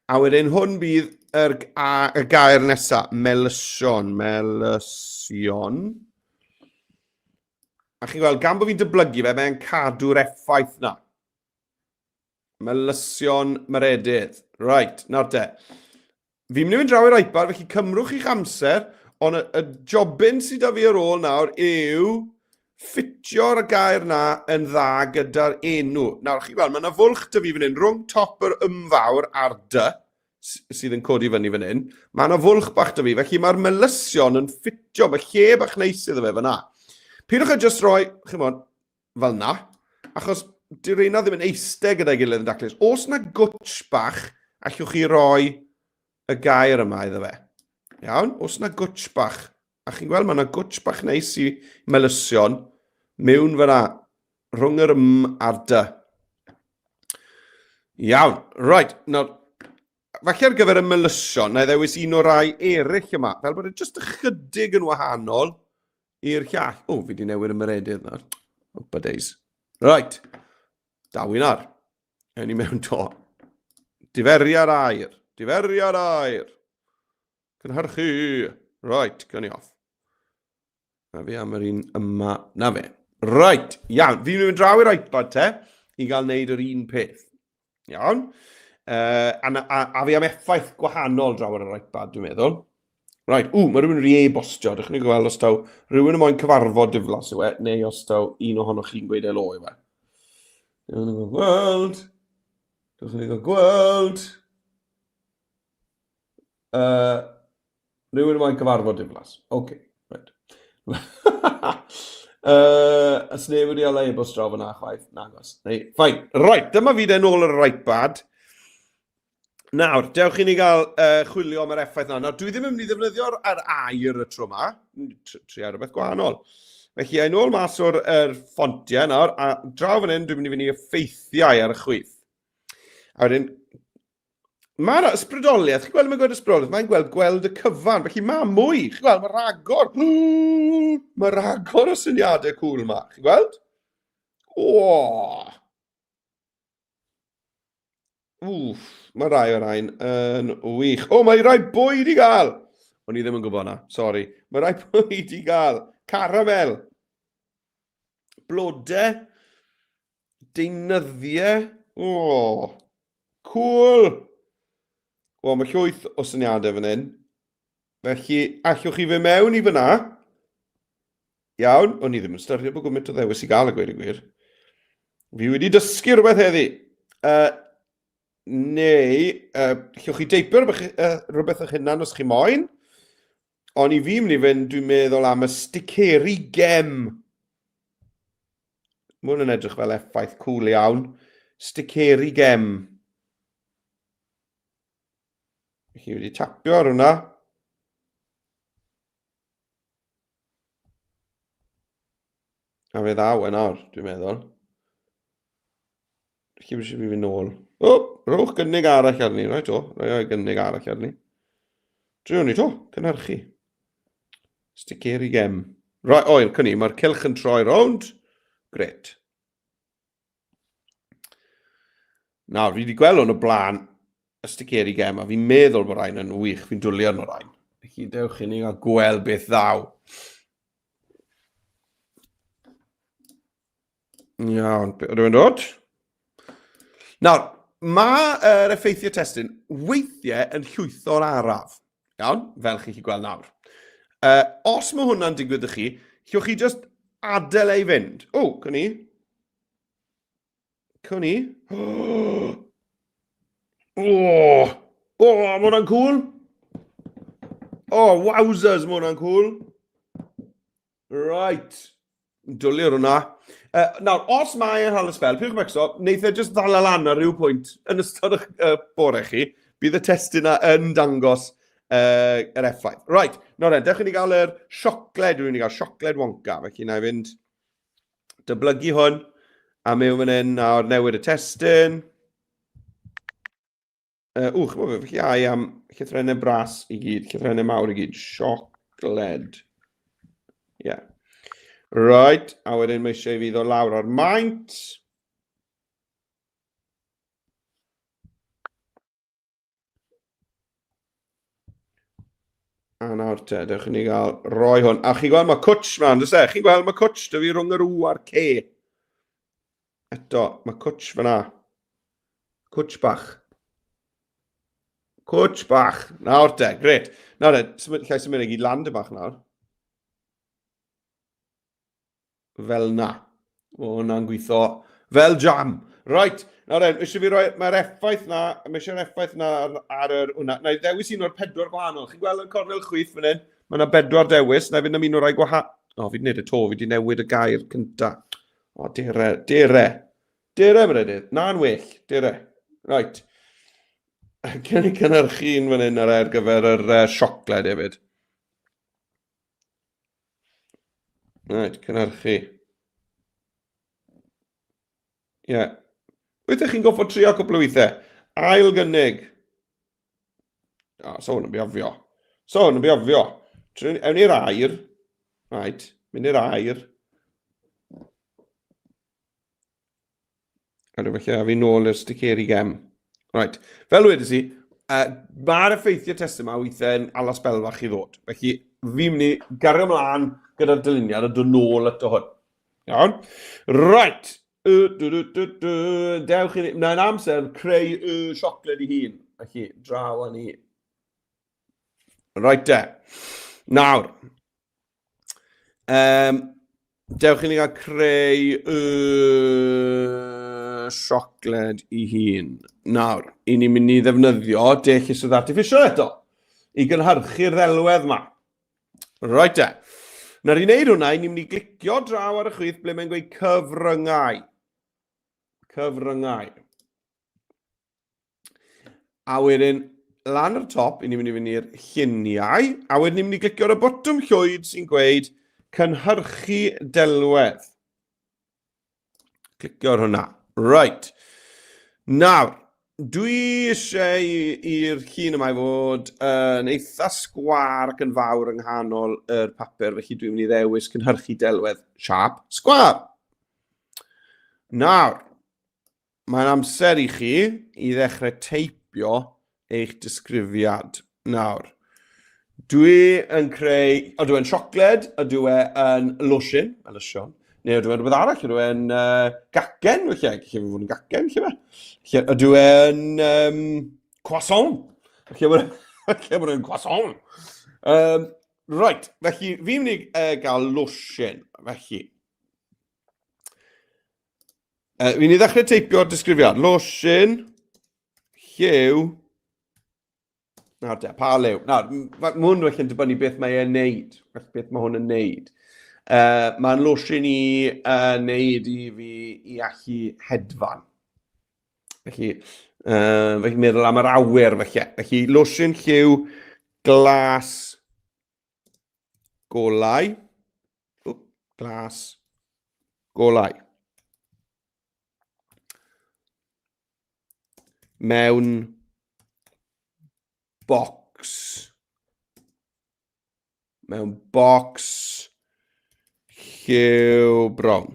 [SPEAKER 1] A wedyn hwn bydd yr, a, y gair nesaf, melysion, melysion. A chi'n gweld, gan bod fi'n dyblygu fe, mae'n cadw'r effaith na. Melysion Meredydd. Right, nawr te. Fi'n mynd i fynd draw i'r iPad, felly cymrwch i'ch amser, ond y, y jobyn sydd da fi ar ôl nawr yw ffitio'r gair na yn dda gyda'r enw. Nawr, chi'n gweld, mae yna fwlch dy fi fan hyn, rhwng top yr ymfawr a'r dy, sydd yn codi fyny fan hyn. Mae yna fwlch bach dy fi, felly mae'r melysion yn ffitio, mae lle bach neis iddo fe fyna. Pidwch â jyst rhoi, chi'n fel na, achos dyw reina ddim yn eistedd gyda'i gilydd yn daclus. Os na gwtsh bach, allwch chi roi y gair yma iddo fe. Iawn, os na gwtsh bach, a chi'n gweld mae yna gwtsh bach neis i melysion mewn fyna, rhwng yr m a'r d. Iawn, right, nawr, falle ar gyfer y melysion, na i ddewis un o'r rai eraill yma, fel bod e jyst ychydig yn wahanol i'r llall. O, fi wedi newid y meredydd nawr. Opa days. Right. Daw un ar. Ewn ni mewn to. Diferiad air. Diferiad air. Cynhyrchu. Right, gawn ni off. Na fi am yr un yma. Na fe. Right, iawn. Fi'n mynd draw i'r iPad te i gael wneud yr un peth. Iawn. A, a, a fi am effaith gwahanol draw ar yr iPad, dwi'n meddwl. Right, ww, mae rhywun wedi e-bostio. Dych chi'n gweld os taw rhywun yn moyn cyfarfod diflas yw e, neu os taw un ohonoch chi'n gweud helo yw e. Dych chi'n gweld. Dych chi'n gweld. Rhywun moyn cyfarfod diflas. Oce, okay, right. Os neb wedi ala e-bost draw fyna chwaith, nagos. Neu, fine. Right, dyma fi den ôl yr iPad. Nawr, dewch i ni gael chwilio am yr effaith na. Nawr, dwi ddim yn mynd i ddefnyddio'r ar air y tro yma. Trio rhywbeth gwahanol. Felly, ein ôl mas o'r er ffontiau nawr, a draw fan hyn, dwi'n mynd i fynd i effeithiau ar y chwith. A wedyn, Mae'r ysbrydoliaeth, chi'n gweld mae'n gweld ysbrydoliaeth, mae'n gweld gweld y cyfan, felly mae mwy, chi'n gweld, mae rhagor, mae rhagor o syniadau cwl yma, chi'n gweld? O! Wff! Mae rai o'r rhain yn wych. O, mae rai bwyd i gael! O'n i ddim yn gwybod na, sori. Mae rai bwyd i gael. Caramel. Blode. Deunyddiau. O, cool. Wel, mae llwyth o syniadau fan hyn. Felly, allwch chi fe mewn i fyna. Iawn, o'n i ddim yn styried bod gymaint o ddewis i gael a gweud y gwir. Fi wedi dysgu rhywbeth heddi. Neu, llwch chi deipio rhywbeth, rhywbeth eich hunan os chi moyn. Ond i fi mynd i fynd, dwi'n meddwl am y sticeri gem. Mae hwn yn edrych fel effaith cool iawn. Sticeri gem. Chi wedi tapio ar hwnna. A fe ddaw e nawr, dwi'n meddwl. Chi eisiau fi fynd nôl. O, rhowch gynnig arall arni, rhaid o. Rhoi o'i gynnig arall arni. Driwn ni to, cynhyrchu. Sticeri gem. Right, o, cynni, mae'r cylch yn troi rownd. Gret. Nawr, fi wedi gweld hwn o blaen y sticeri gem, a fi'n meddwl bod rhain yn wych, fi'n dwlu arno rhain. Felly, dewch i ni gael gweld beth ddaw. Iawn, beth ydw i'n dod? Nawr, mae yr effeithiau testun weithiau yn llwytho'r araf. Iawn, fel chi'n gallu gweld nawr. Os mae hwnna'n digwydd i chi, llwch chi just adael ei fynd. O, cwn i. Cwn i. O, o, mae hwnna'n cool. O, oh, wowzers, mae hwnna'n cool. Right. Dwlu ar hwnna. Nawr, os mae e'n hala sbel, peidiwch becso, wneith e jyst ddala lan ar ryw pwynt yn ystod eich bore chi. Bydd y testun na yn dangos yr effaith. Right, nawr then, dewch i ni gael yr siocled, dwi'n mynd i gael siocled Wonka, felly na i fynd dyblygu hwn, a mewn fan hyn nawr newid y testun. Ww, ch'mod be, felly ai am llythrennau bras i gyd, llythrennau mawr i gyd, siocled. Ie. Yeah. Right, a wedyn mae eisiau i fi ddod lawr ar maint. A nawr te, dewch i ni gael roi hwn. A chi'n gweld mae cwtch ma, on'd oes e? Chi'n gweld mae cwtch dy fi rhwng yr W a'r C. Eto, mae cwtch fyna. Cwtch bach. Cwtch bach. Nawr te, gret. Nawr te, symud, llai symud e gyd lan dy bach nawr. Fel na. O, hwnna'n gweithio fel jam. Right, nawr te, eisiau fi roi, mae'r effaith na, mae eisiau'r effaith na ar, ar yr hwnna. Na i ddewis un o'r pedwar gwahanol. Chi'n gweld yn cornel chwith fan hyn? Mae yna bedwar dewis. Na i fynd am un o'r rai gwahanol. O, fi wedi gwneud y to, fi wedi newid y gair cynta. O, dere, dere. Dere, Meredydd. Na'n well. Dere. Right. Cyn i cynhyrchu un fan hyn ar ar gyfer yr siocled hefyd. Right, cynhyrchu. Ie. Yeah. Weithiau chi'n goffod trio cwpl o weithiau. Ail gynnig. O, so hwn yn biofio. So hwn yn biofio. Ewn ni'r air. Right, mynd i'r air. A rhywbeth lle a fi nôl i'r sticeri gem. Right, fel wedes i, mae'r effeithiau testun yma weithiau'n ala sbel fach i ddod. Felly, fi'n mynd i gario ymlaen gyda'r dyluniad a dod nôl ato hwn. Iawn? Right. Du, du, du, du. Dewch i ni. Mae'n amser creu y siocled i hun. Felly, draw â ni. Right de. Nawr. Dewch i ni gael creu y siocled i hun. Nawr, i ni'n mynd i ddefnyddio deallusrwydd artiffisial eto i gynhyrchu'r ddelwedd yma. Right de. Nawr i wneud hwnna, ni'n mynd i glicio draw ar y chwith ble mae'n gweud cyfryngau. Cyfryngau. A wedyn, lan ar y top, ni'n mynd i fynd i'r lluniau, a wedyn ni'n mynd i glicio ar y botwm llwyd sy'n gweud cynhyrchu delwedd. Clicio ar hwnna. Right. Nawr, dwi eisiau i'r llun yma i fod yn eitha sgwar ac yn fawr yng nghanol yr papur, felly dwi'n mynd i ddewis cynhyrchu delwedd siâp sgwar. Nawr, Mae'n amser i chi i ddechrau teipio. teipio eich disgrifiad. Nawr, dwi yn creu, ydw e'n siocled, ydw e yn losin, alysion, neu ydw e'n rhywbeth arall, ydw e'n gacen, felly, lle fod yn gacen, lle fe? Lle, ydw e'n croissant, lle bod lle bod e'n croissant. Right, felly fi'n mynd i gael losin, felly. Fi'n mynd i ddechrau teipio'r disgrifiad. Losin, lliw, nawr te, pa liw? Nawr, mae hwn felly'n dibynnu beth mae e'n neud, felly beth mae hwn yn neud. Mae'n losin i neud i fi i allu hedfan. Felly, felly meddwl am yr awyr felly. Felly, losin lliw glas golau. Wp, glas golau. Mewn bocs. Mewn bocs lliw brown.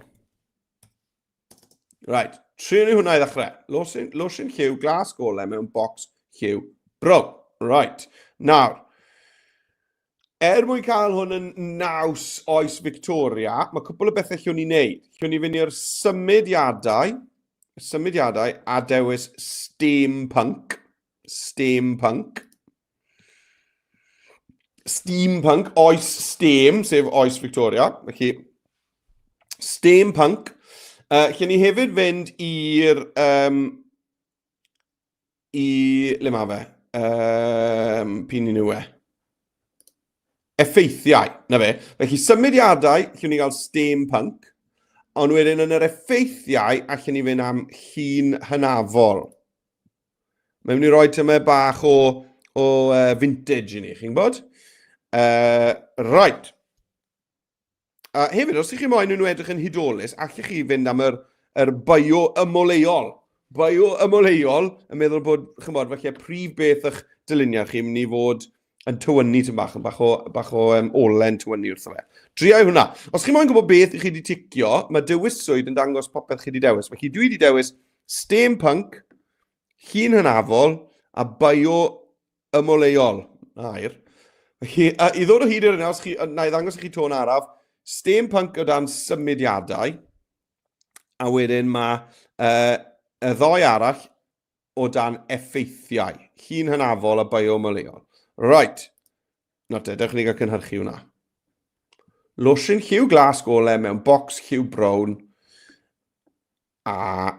[SPEAKER 1] Right, trio ni hwnna i ddechrau. Losin, losin lliw glas golau mewn bocs lliw brown. Right, nawr, Er mwyn cael hwn yn naws oes Victoria, mae cwpl o bethau llwn ni wneud. Llwn ni fynd i'r symudiadau, symudiadau a dewis steampunk. Steampunk. Steampunk, oes steam, sef oes Victoria. Felly, steampunk. Lle ni hefyd fynd i'r um, i... Le mae fe? P'un un yw e? Effeithiau, na fe. Felly symudiadau, lle ni gael steampunk, ond wedyn yn yr effeithiau, allan ni fynd am llun hynafol. Mae'n mynd i roi tymed bach o, o vintage i ni, chi'n gwybod? Right. A hefyd, os ych chi moyn nhw edrych yn hudolus, allech chi fynd am yr, yr bio ymoleuol. Bio ymoleuol yn meddwl bod, chymod, falle prif beth eich dyluniad chi mynd i fod yn tywynnu tyn bach, yn bach o, bach o um, olen tywynnu wrtho fe. Driau hwnna. Os chi moyn gwybod beth i chi wedi ticio, mae dewiswyd yn dangos popeth chi wedi dewis. Felly dwi wedi dewis steampunk, llun hynafol a bio ymoleuol, air. Felly, i ddod o hyd i'r yna, os chi, na i ddangos i chi tôn araf, steampunk o dan symudiadau, a wedyn mae y ddoi arall o dan effeithiau, llun hynafol a bioymoleuol. Right, nawr te, dewch i ni gael cynhyrchu hwnna. Losin lliw glas gole mewn bocs lliw brown, A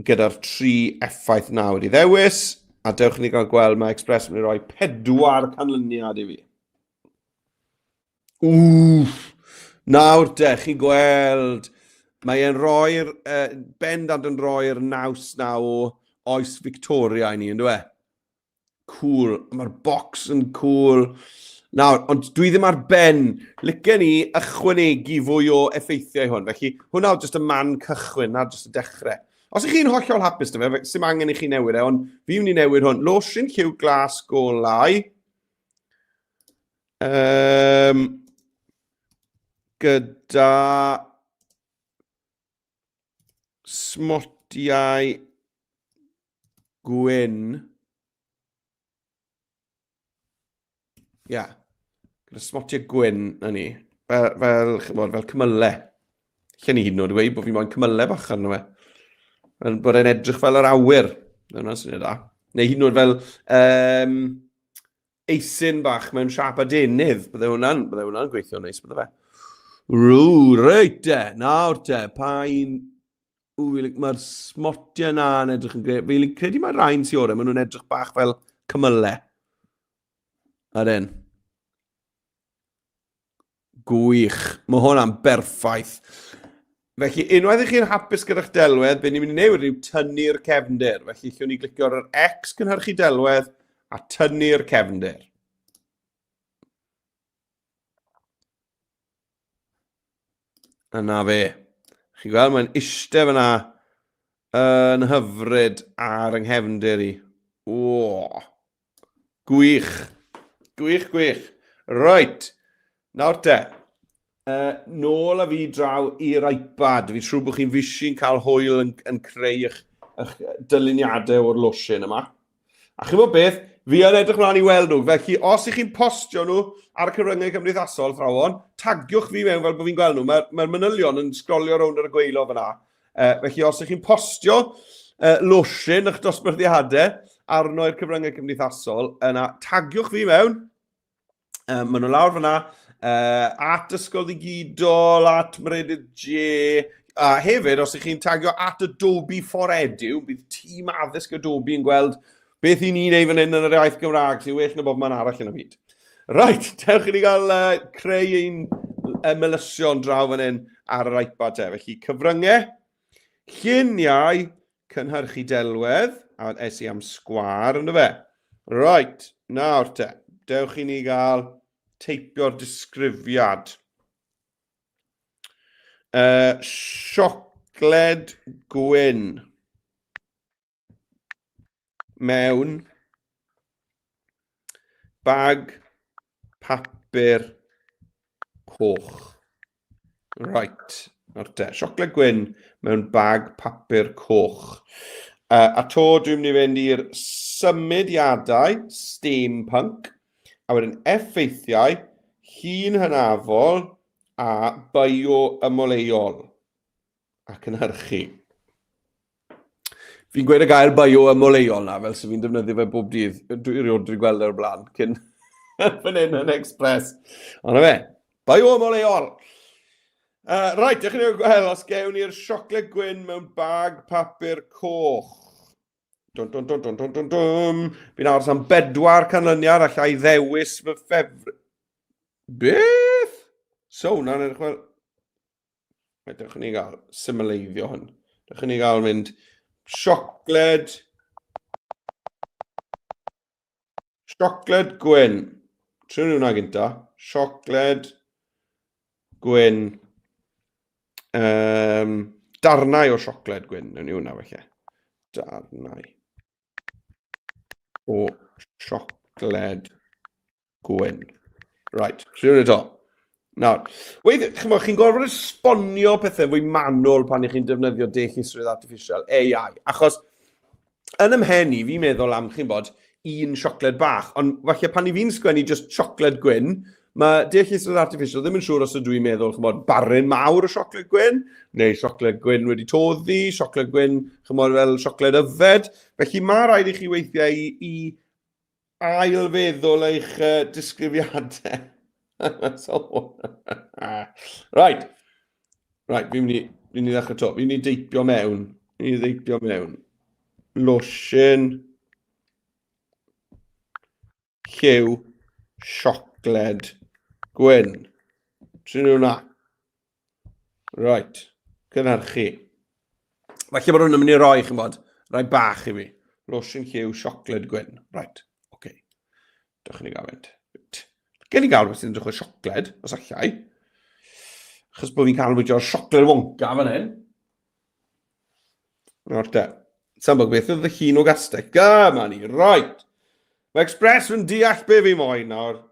[SPEAKER 1] gyda'r tri effaith na wedi ddewis, a dewch i ni gael gweld, mae Express yn mynd i roi pedwar canlyniad i fi. Wff! Nawr de, chi'n gweld, mae e'n rhoi'r, bendant yn rhoi'r naws na o oes Victoria i ni, yn dweud? Cool. Mae'r box yn cool. Nawr, ond dwi ddim ar ben. Licen i ychwanegu fwy o effeithiau hwn. Felly, hwnna oedd jyst y man cychwyn, na jyst y dechrau. Os ych chi'n hollol hapus dy fe, sy'n angen i chi newid e, ond fi mynd i newid hwn. Losin lliw glas golau. Um, gyda smotiau gwyn. Ia. Yeah. Gyda smotiau gwyn, na ni. Fel, fel, chymod, fel cymylau. Lle ni hyd yn oed wedi bod fi moyn cymylau bach arno fe. Fel bod e'n edrych fel yr awyr. Dyna'n syniad da. Neu hyd yn oed fel um, eisin bach mewn siap adenydd. Bydde hwnna'n bydde hwnna'n gweithio neis, bydde fe. Rŵ, reit de, nawr te, pa un... Mae'r smotiau na yn edrych yn greu. Fi'n credu mae rhain sy'n orau, maen nhw'n edrych bach fel cymylau. Ar un. Gwych. Mae hwnna'n berffaith. Felly, unwaith ych chi'n hapus gyda'ch delwedd, be ni'n mynd i wneud yw tynnu'r cefndir. Felly, llwn ni glicio ar yr X cynhyrchu delwedd a tynnu'r cefndir. A na fe. Chi'n gweld, mae'n eistedd fyna yn hyfryd ar yng nghefndir i. O! Gwych. Gwych, gwych. Right. Nawr te. Nôl â fi draw i'r iPad. Fi'n siŵr bod chi'n fisi'n cael hwyl yn, yn creu eich, eich dyluniadau o'r losin yma. A chi'mod beth? Fi yn edrych mlaen i weld nhw. Felly, os ych chi'n postio nhw ar y cyfryngau cymdeithasol, thrawon, tagiwch fi mewn fel bod fi'n gweld nhw. Mae'r mae manylion yn sgrolio rownd ar y gweilo fyna. Felly, os ych chi'n postio losin eich dosbarthiadau arno i'r cyfryngau cymdeithasol, yna tagiwch fi mewn. Maen nhw lawr fyna, at Ysgol Ddigidol, at Meredydd J, a hefyd, os ych chi'n tagio at Adobe for Edu, bydd tîm addysg Adobe yn gweld beth i ni'n ei fan hyn yn yr iaith Gymraeg, sy'n well na bob man arall yn y byd. Right, dewch i ni gael creu ein melysion draw fan hyn ar yr iPad te. Felly, cyfryngau, lluniau, Cynhyrchu delwedd, a es i am sgwâr ynddo fe. Right, nawr te, dewch i ni gael teipio'r disgrifiad. Siocled gwyn mewn Bag papur coch. Right, nawr te. Siocled gwyn mewn bag papur coch. A to dwi'n mynd i fynd i'r symudiadau steampunk, a wedyn effeithiau, llun hynafol a bioymoleuol. A cynhyrchu. Fi'n gweud y gair bio ymoleuol na, fel sy'n fi'n defnyddio fe bob dydd. Dwi erioed wedi gweld e o'r blaen, cyn fan hyn yn Express. Ond fe, bio ymoleuol. Right, dewch i ni gweld os gewn ni'r siocled gwyn mewn bag papur coch. Dun, dun, dun, dun, dun, dun, dun. Fi'n aros am bedwar canlyniad allai ddewis fy ffefr... Beth? So, hwnna'n edrych fel... Right, dewch i ni gael symleiddio hwn. Dewch i ni gael mynd siocled. Siocled gwyn. Trin hwnna gynta. Siocled gwyn. Darnau o siocled gwyn. Newn ni hwnna felly. Darnau o siocled gwyn. Right, rhywun eto. Nawr, weithiau, chymod, chi'n gorfod esbonio pethau fwy manwl pan ych chi'n defnyddio deallusrwydd artificial, AI, achos yn ymhen i, fi'n meddwl am, chi'n bod, un siocled bach, ond falle pan i fi'n sgwennu just siocled gwyn, mae deallusrwydd artificial ddim yn siŵr os ydw i'n meddwl, chymod, baryn mawr o siocled gwyn, neu siocled gwyn wedi toddi, siocled gwyn, chymod, fel siocled yfed. Felly mae rhaid i chi weithiau i ailfeddwl eich disgrifiadau. So, right. Right, fi'n mynd i, fi'n mynd i ddechrau to. Fi'n mynd i deipio mewn. Fi'n mynd i deipio mewn. Lotion. Lliw. Siocled. Gwyn. Trin hwnna. Right. Cynhyrchu. Falle bod hwn yn mynd i roi, chi'n bod, rhai bach i fi. Lotion lliw siocled gwyn. Right. Oce. Okay. Dewch i ni gael fynd. Gen i gael rhywbeth sy'n edrych o siocled, os allai. Achos bod fi'n canolbwyntio ar siocled Wonka fan hyn. Nawr te. Sa'n bod beth oedd y llun o gastell. Gyma ni, right. Mae Express yn deall be fi moyn nawr.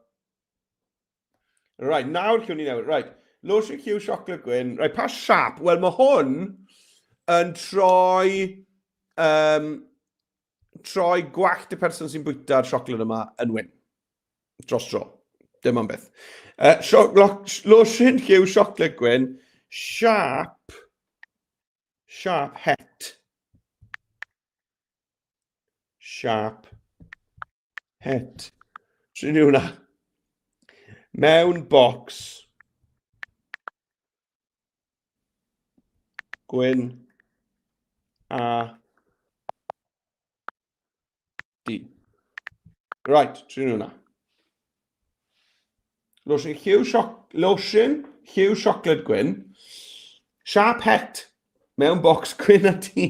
[SPEAKER 1] Right, nawr llwn ni newid. Right, lotion lliw siocled gwyn. Right, pa siap? Wel, mae hwn yn troi... troi gwallt y person sy'n bwyta'r siocled yma yn wyn. Dros dro. Dim ond beth. Lotion lliw siocled gwyn. Siap. Siap het. Siap het. Trin hwnna. Mewn bocs. Gwyn a du. Right, trin hwnna. Lotion lliw, sioc, lotion, lliw siocled gwyn. Siap het mewn bocs gwyn a du.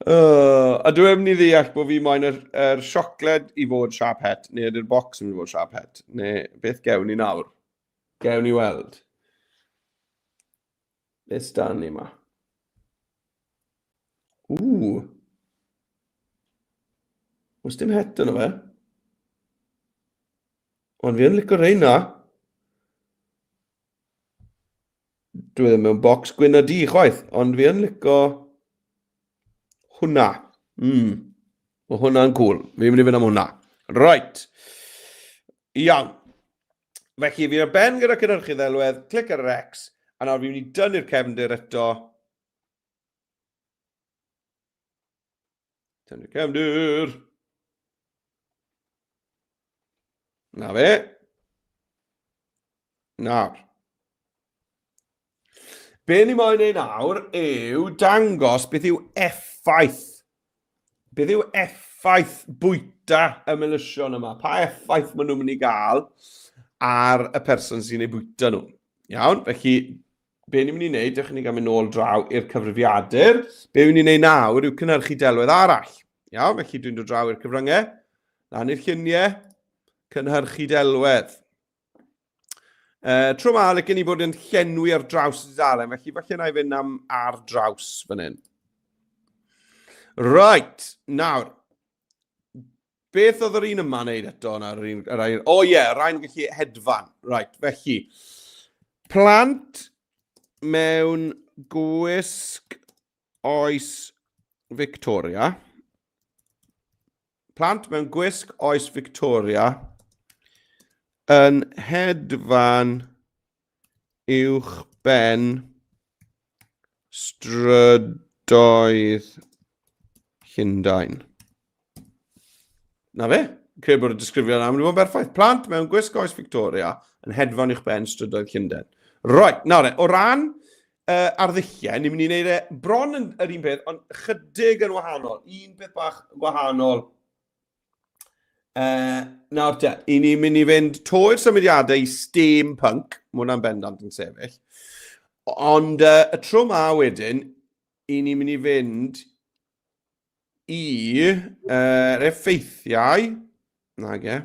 [SPEAKER 1] A dwi yn i ddeall bod fi moyn yr, yr siocled i fod siap het, neu ydy'r bocs yn mynd i fod siap het, neu beth gewn ni nawr? Gewn ni weld. Beth sdan ni ma? Ww. Oes dim het yno fe? Ond fi yn licio reina. Dwi ddim mewn bocs gwyn a du chwaith, ond fi yn licio hwnna. Mae hwnna'n cool. Fi'n mynd i fynd am hwnna. Right. Iawn. Felly, fi ar ben gyda cynhyrchu ddelwedd, clic ar yr X, a nawr fi'n mynd i dynnu'r cefndir eto. Tynnu'r cefndir. Na fe. Nawr. Be ni moyn ei nawr yw dangos beth yw effaith. Beth yw effaith bwyta y melysion yma? Pa effaith maen nhw'n mynd i gael ar y person sy'n ei bwyta nhw? Iawn, felly be ni'n mynd i wneud, dewch i ni gael mynd nôl draw i'r cyfrifiadur. Be ni'n mynd i wneud nawr yw cynhyrchu delwedd arall. Iawn, felly dwi'n dod draw i'r cyfryngau, lan i'r lluniau, cynhyrchu delwedd. Tro ma, licen i fod yn llenwi ar draws y dudalen, felly falle na i fynd am ar draws fan hyn. Right, nawr, beth oedd yr un yma'n neud eto? Na, yr un, yr air, o oh, ie, yeah, rhain gallu hedfan. Right, felly, plant mewn gwisg oes Victoria. Plant mewn gwisg oes Victoria yn hedfan uwch ben strydoedd Llundain. Na fe, credu bod y disgrifiad yna yn mynd i fod yn berffaith. Plant mewn gwisg oes Victoria yn hedfan uwch ben strydoedd Llundain. Right, nawr e, o ran arddulliau, ni'n mynd i wneud e bron yn yr un peth, ond chydig yn wahanol. Un peth bach gwahanol. Nawr te, i ni'n mynd i fynd to'r symudiadau i steampunk, mae hwnna'n bendant yn sefyll. Ond y tro ma wedyn, i ni'n mynd i fynd i yr effeithiau. Nage.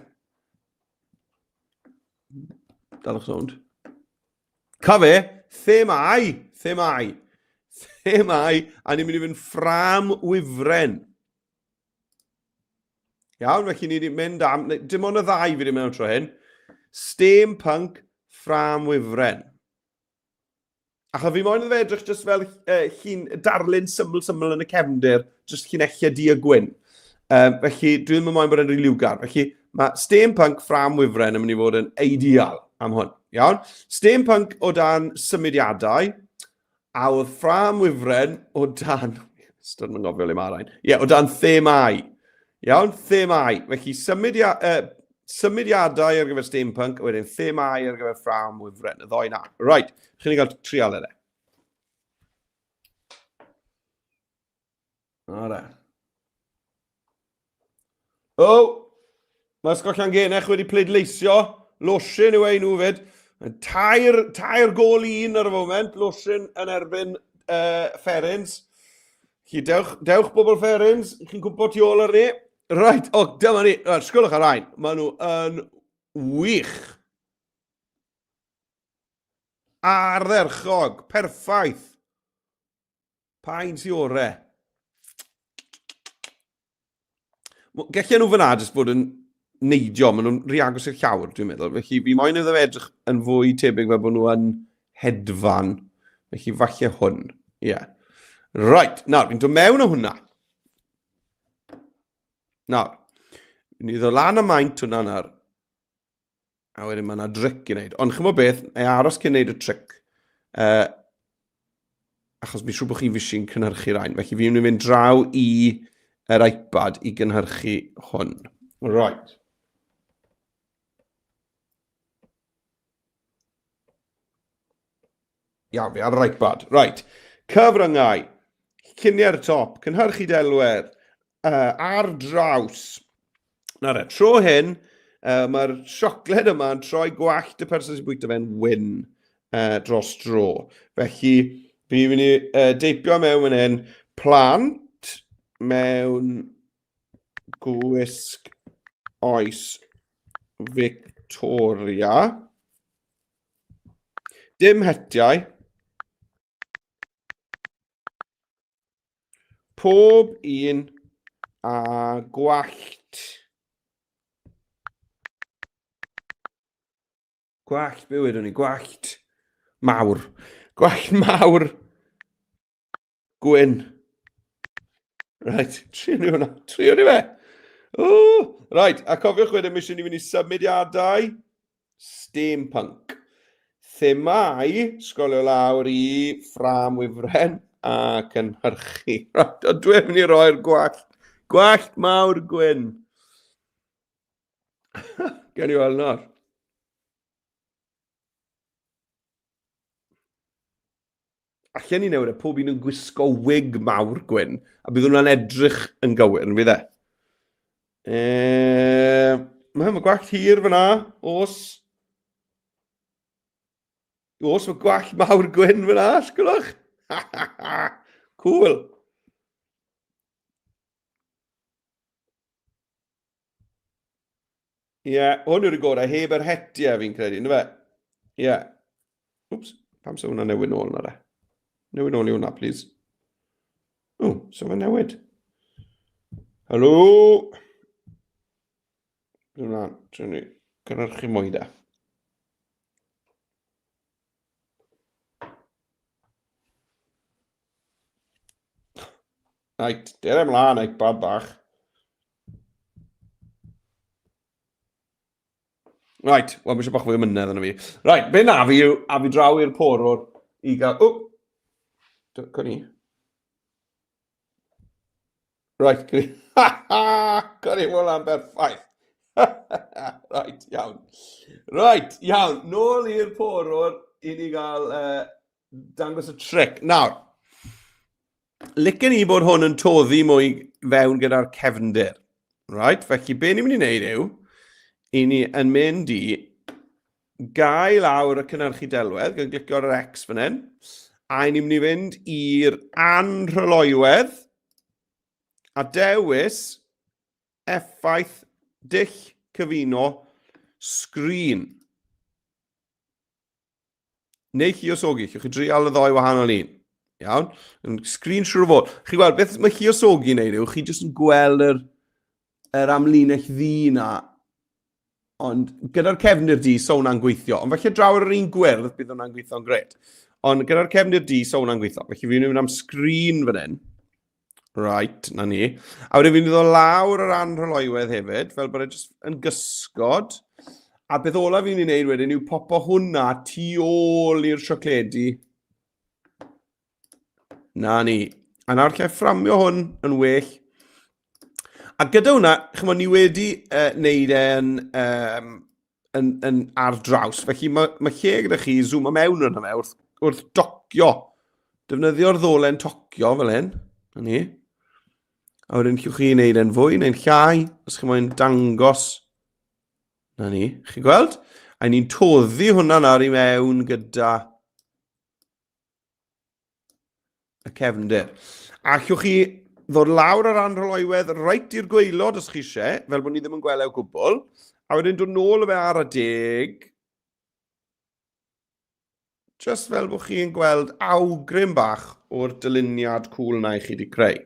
[SPEAKER 1] Dalwch sownd. Ca fe, themau, themau, themau, a ni'n mynd i fynd ffram wifren. Iawn, felly ni wedi mynd am, dim ond y ddau fi wedi mynd am tro hyn. Steampunk, ffram wifren. Achos fi moyn iddo fe edrych jyst fel llun, darlun syml syml yn y cefndir, jyst llinellau du a gwyn. Felly dwi ddim yn moyn bod yn rhy liwgar. Felly mae steampunk ffram wifren yn mynd i fod yn ideal am hwn. Iawn? Steampunk o dan symudiadau, a oedd ffram wifren o dan... Ystod yn ngofio le mae rhain. Ie, yeah, o dan themau. Iawn, themau. Felly symudia, symudiadau ar gyfer steampunk, a wedyn themau ar gyfer ffram wifren, y ddoi na. Right, chi'n ni gael trial e. Ora. O! Oh, mae Ysgol Llangennech wedi pleidleisio. Losin yw ei nhw fyd. Tair gol i un ar y foment. Losin yn erbyn Ferins. Chi dewch, dewch bobl Ferins, chi'n cwmpo tu ôl ar ni. Right, o, oh, dyma ni. Right, sgwlwch ar rhain. Maen nhw yn wych. Ardderchog, perffaith. Pa un sy'n ore? Gellen nhw fyna jyst bod yn neidio, maen nhw'n rhy agos i'r llawr, dwi'n meddwl. Felly fi moyn iddo fe edrych yn fwy tebyg fel bod nhw yn hedfan. Felly falle hwn. Ie. Yeah. Right, nawr, fi'n dod mewn o hwnna. Nawr, ni ddod lan y maint hwnna nawr. A wedyn mae yna dric i wneud. Ond chymod beth, ei aros cyn wneud y tric. Achos fi'n siŵr bod chi'n fisi'n cynhyrchu rhain. Felly fi'n mynd i fynd draw i yr iPad i gynhyrchu hwn. Right. Iawn, fi ar yr iPad. Right. Cyfryngau. Lluniau'r top. Cynhyrchu delwedd. Ar draws. Nawr e, tro hyn, mae'r siocled yma yn troi gwallt y person sy'n bwyta fe'n wyn dros dro. Felly, fi'n mynd i deipio mewn fan hyn, plant mewn gwisg oes Victoria. Dim hetiau. Pob un a gwallt. Gwallt, be wedwn ni? Gwallt mawr. Gwallt mawr. Gwyn. Right, trio ni hwnna. Trio ni fe. O, right, a cofiwch wedyn, mae eisiau ni fynd i symudiadau steampunk. Themau, sgolio lawr i ffram wifren a cynhyrchu. Right, o dwi'n mynd i roi'r gwallt, gwallt mawr gwyn. Gen i weld nawr. Allen ni newid e, pob un yn gwisgo wig mawr gwyn, a bydd hwnna'n edrych yn gywir, yn fydd e? E, mae ma gwallt hir fyna, os. Os, mae gwallt mawr gwyn fyna, sgwlwch. cool. Ie, yeah, hwn yw'r gorau, heb yr hetiau fi'n credu, ynddo fe? Ie. Yeah. Wps, pam se hwnna newid nôl na re? Newid nôl i hwnna, please. O, so fe newid. Helo! Dwi'n mlaen, dwi'n ni gynhyrchu mwy da. Right, dere ymlaen, iPad bach. Right, wel, mae eisiau bach fwy o mynedd yna fi. Right, be na fi yw, a fi draw i'r porwr i gael... O! Cwn i. Right, cwn i. Ha ha! Cwn i, hwnna'n berffaith. right, iawn. Right, iawn. Nôl i'r porwr i ni gael uh, dangos y tric. Nawr, licen i bod hwn yn toddi mwy fewn gyda'r cefndir. Right, felly be ni'n mynd i wneud yw, i ni yn mynd i gael lawr y cynhyrchu delwedd, gan glicio ar yr X fan hyn, a ni'n mynd i fynd i'r anrhyloywedd a dewis effaith dull cyfuno sgrin. Neu lluosogi, llwch chi drial y ddoi wahanol un. Iawn? Yn sgrin siŵr o fod. Chi gweld, beth mae lluosogi'n neud yw, chi jyst yn gweld yr, yr amlinell ddu na, ond gyda'r cefndir di, so hwnna'n gweithio. Ond falle draw ar yr un gwyrdd, bydd hwnna'n gweithio'n gret. Ond gyda'r cefndir di, so hwnna'n gweithio. Felly fi'n mynd am sgrin fan hyn. Right, na ni. A wedyn fi'n mynd o lawr yr anrhyloywedd hefyd, fel bod e jyst yn gysgod. A beth olaf fi'n ei wneud wedyn yw popo hwnna tu ôl i'r siocledi. Na ni. A nawr lle fframio hwn yn well. A gyda hwnna, chymod, ni wedi uh, wneud e'n um, yn, yn ar draws. Felly mae, mae lle gyda chi zoom mewn yna fe wrth, wrth docio. Defnyddio'r ddolen tocio fel hyn. Na ni. A wedyn llwch chi wneud e'n fwy neu'n llai, os chi moyn dangos. Na ni. Chi'n gweld? A ni'n toddi hwnna nawr i mewn gyda y cefndir. A allwch chi ddod lawr ar anrhyloywedd reit i'r gwaelod os chi eisiau, fel bod ni ddim yn gweld e o gwbl, a wedyn dod nôl o fe ar y deg, just fel bod chi'n gweld awgrym bach o'r dyluniad cwl na i chi wedi creu.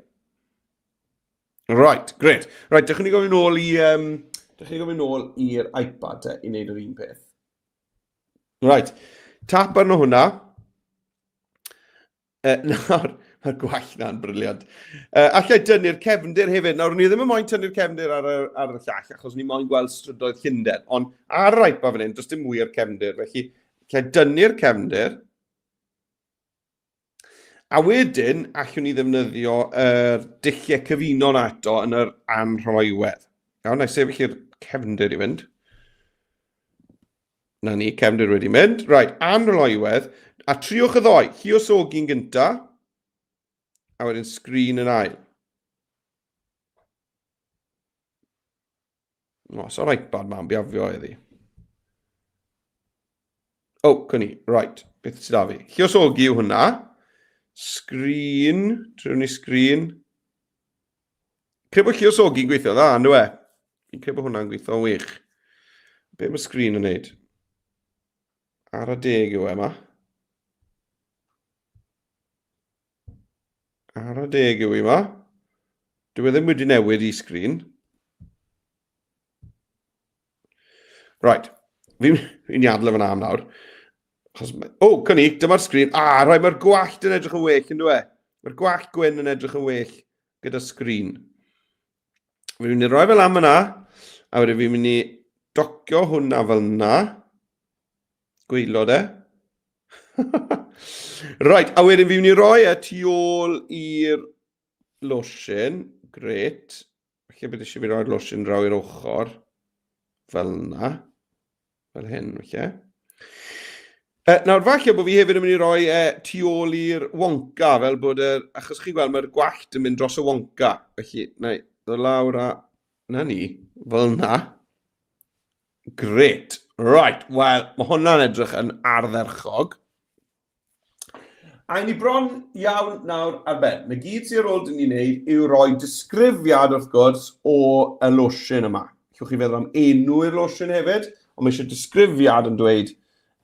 [SPEAKER 1] Right, great. Right, dych chi'n gofyn nôl i, um, dych chi'n gofyn nôl i'r iPad te, i wneud yr un peth. Right, tap arno hwnna. Uh, nawr, mae'r gwallt na'n briliant. Uh, allai dynnu'r cefndir hefyd. Nawr, ni ddim yn moyn tynnu'r cefndir ar y, ar y llall, achos ni moyn gweld strydoedd Llundain. Ond ar yr iPad fan hyn, does dim wir cefndir. Felly, allai dynnu'r cefndir. A wedyn, allwn ni ddefnyddio yr dulliau cyfuno na eto yn yr anrhoiwedd. Iawn, na i sefyll i'r cefndir i fynd. Na ni, cefndir wedi mynd. Right, anrhoiwedd. A triwch y ddoi, lluosogi'n gynta, a wedyn sgrin yn ail. O, so'r iPad ma'n biafio heddi. O, oh, cwn i, right, beth sydd â fi? Lluosogi yw hwnna. Sgrin, triwn ni sgrin. Credu bod lluosogi'n gweithio dda, ynddo e? Fi'n credu bod hwnna'n gweithio'n wych. Be mae sgrin yn neud? Ar y deg yw e yma. Ar y deg yw i ma. Dwi e ddim wedi newid i sgrin. Right. Fi'n fi adle fyna am nawr. Achos, o, oh, cynni, dyma'r sgrin. Ah, rhaid, mae'r gwallt yn edrych yn well, yn dwi e? Mae'r gwallt gwyn yn edrych yn well. gyda sgrin. Fi'n mynd i roi fel am yna, a wedyn fi'n mynd i docio hwnna fel yna. Gweilod e. Right, a wedyn fi'n mynd i roi e tu ôl i'r losin. Gret. Felly beth eisiau fi roi'r losin draw i'r ochr. Fel yna. Fel hyn, felly. E, nawr, falle bod fi hefyd yn mynd i roi e, tu ôl i'r Wonka, fel bod yr... Achos chi'n gweld, mae'r gwallt yn mynd dros y Wonka. Felly, na i ddod lawr a... Na ni, fel yna. Gret. Right, wel, mae hwnna'n edrych yn ardderchog. A ni bron iawn nawr ar ben. Na gyd sy'n ar ôl dyn ni'n neud yw rhoi disgrifiad, wrth gwrs, o y losin yma. Llwch chi feddwl am enw i'r losin hefyd, ond mae eisiau disgrifiad yn dweud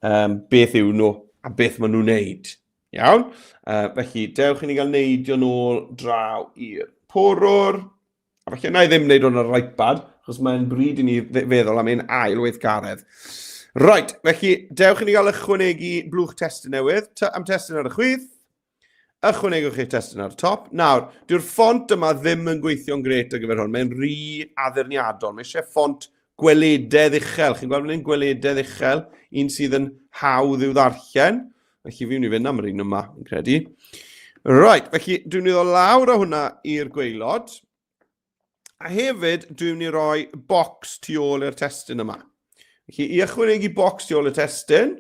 [SPEAKER 1] um, beth yw nhw a beth maen nhw'n neud. Iawn? Felly, dewch i ni gael neidio nôl draw i'r porwr. A falle na i ddim wneud hwn ar yr iPad, achos mae'n bryd i ni feddwl am ein ail weithgaredd. Right, felly dewch i ni gael ychwanegu blwch testun newydd. T am testun ar y chwith, ychwanegwch eich testun ar y top. Nawr, dyw'r ffont yma ddim yn gweithio'n gret ar gyfer hwn. Mae'n rhy addurniadol. Mae eisiau ffont gwelededd uchel. Chi'n gweld fan hyn gwelededd uchel, un sydd yn hawdd i'w ddarllen. Felly fi'n mynd i fynd am yr un yma, fi'n credu. Right, felly dwi'n mynd i ddod lawr o hwnna i'r gweilod. A hefyd, dwi'n mynd i roi bocs tu ôl i'r testun yma. Felly, i ychwanegu bocs tu ôl y testun,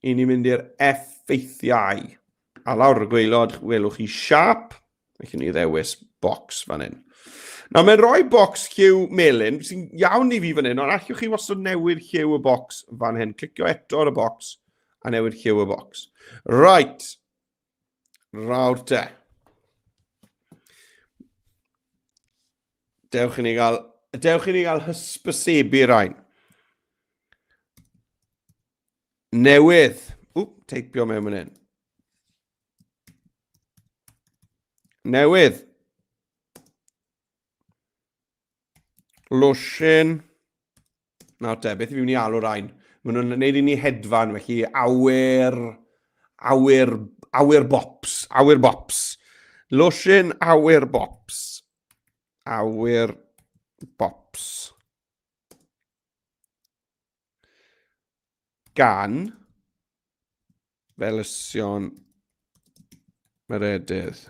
[SPEAKER 1] i ni'n mynd i'r effeithiau. A lawr y gweilod, welwch chi siap. Felly ni ddewis bocs fan hyn. Nawr, mae'n rhoi bocs lliw melyn, sy'n iawn i fi fan hyn, ond allwch chi wastad newid lliw y bocs fan hyn. Clicio eto ar y bocs a newid lliw y bocs. Right. Rawr te. Dewch i ni gael, dewch i ni gael hysbysebu rhain. Newydd. Wp, teipio mewn fan hyn. Newydd. Losin. Nawr te, beth i fi mynd i alw rhain? Maen nhw'n gwneud i ni hedfan, felly awyr, awyr, awyr bops, awyr bops. Losin awyr bops. Awyr bops. Gan Felysion Meredydd.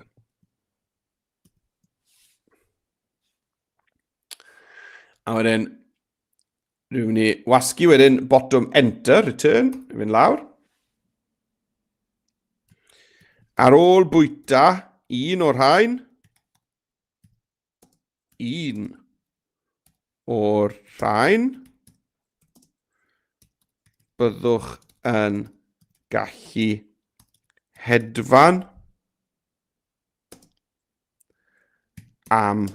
[SPEAKER 1] A wedyn, dwi'n mynd i wasgu wedyn botwm Enter, Return, i fynd lawr. Ar ôl bwyta un o'r rhain, un o'r rhain, byddwch yn gallu hedfan am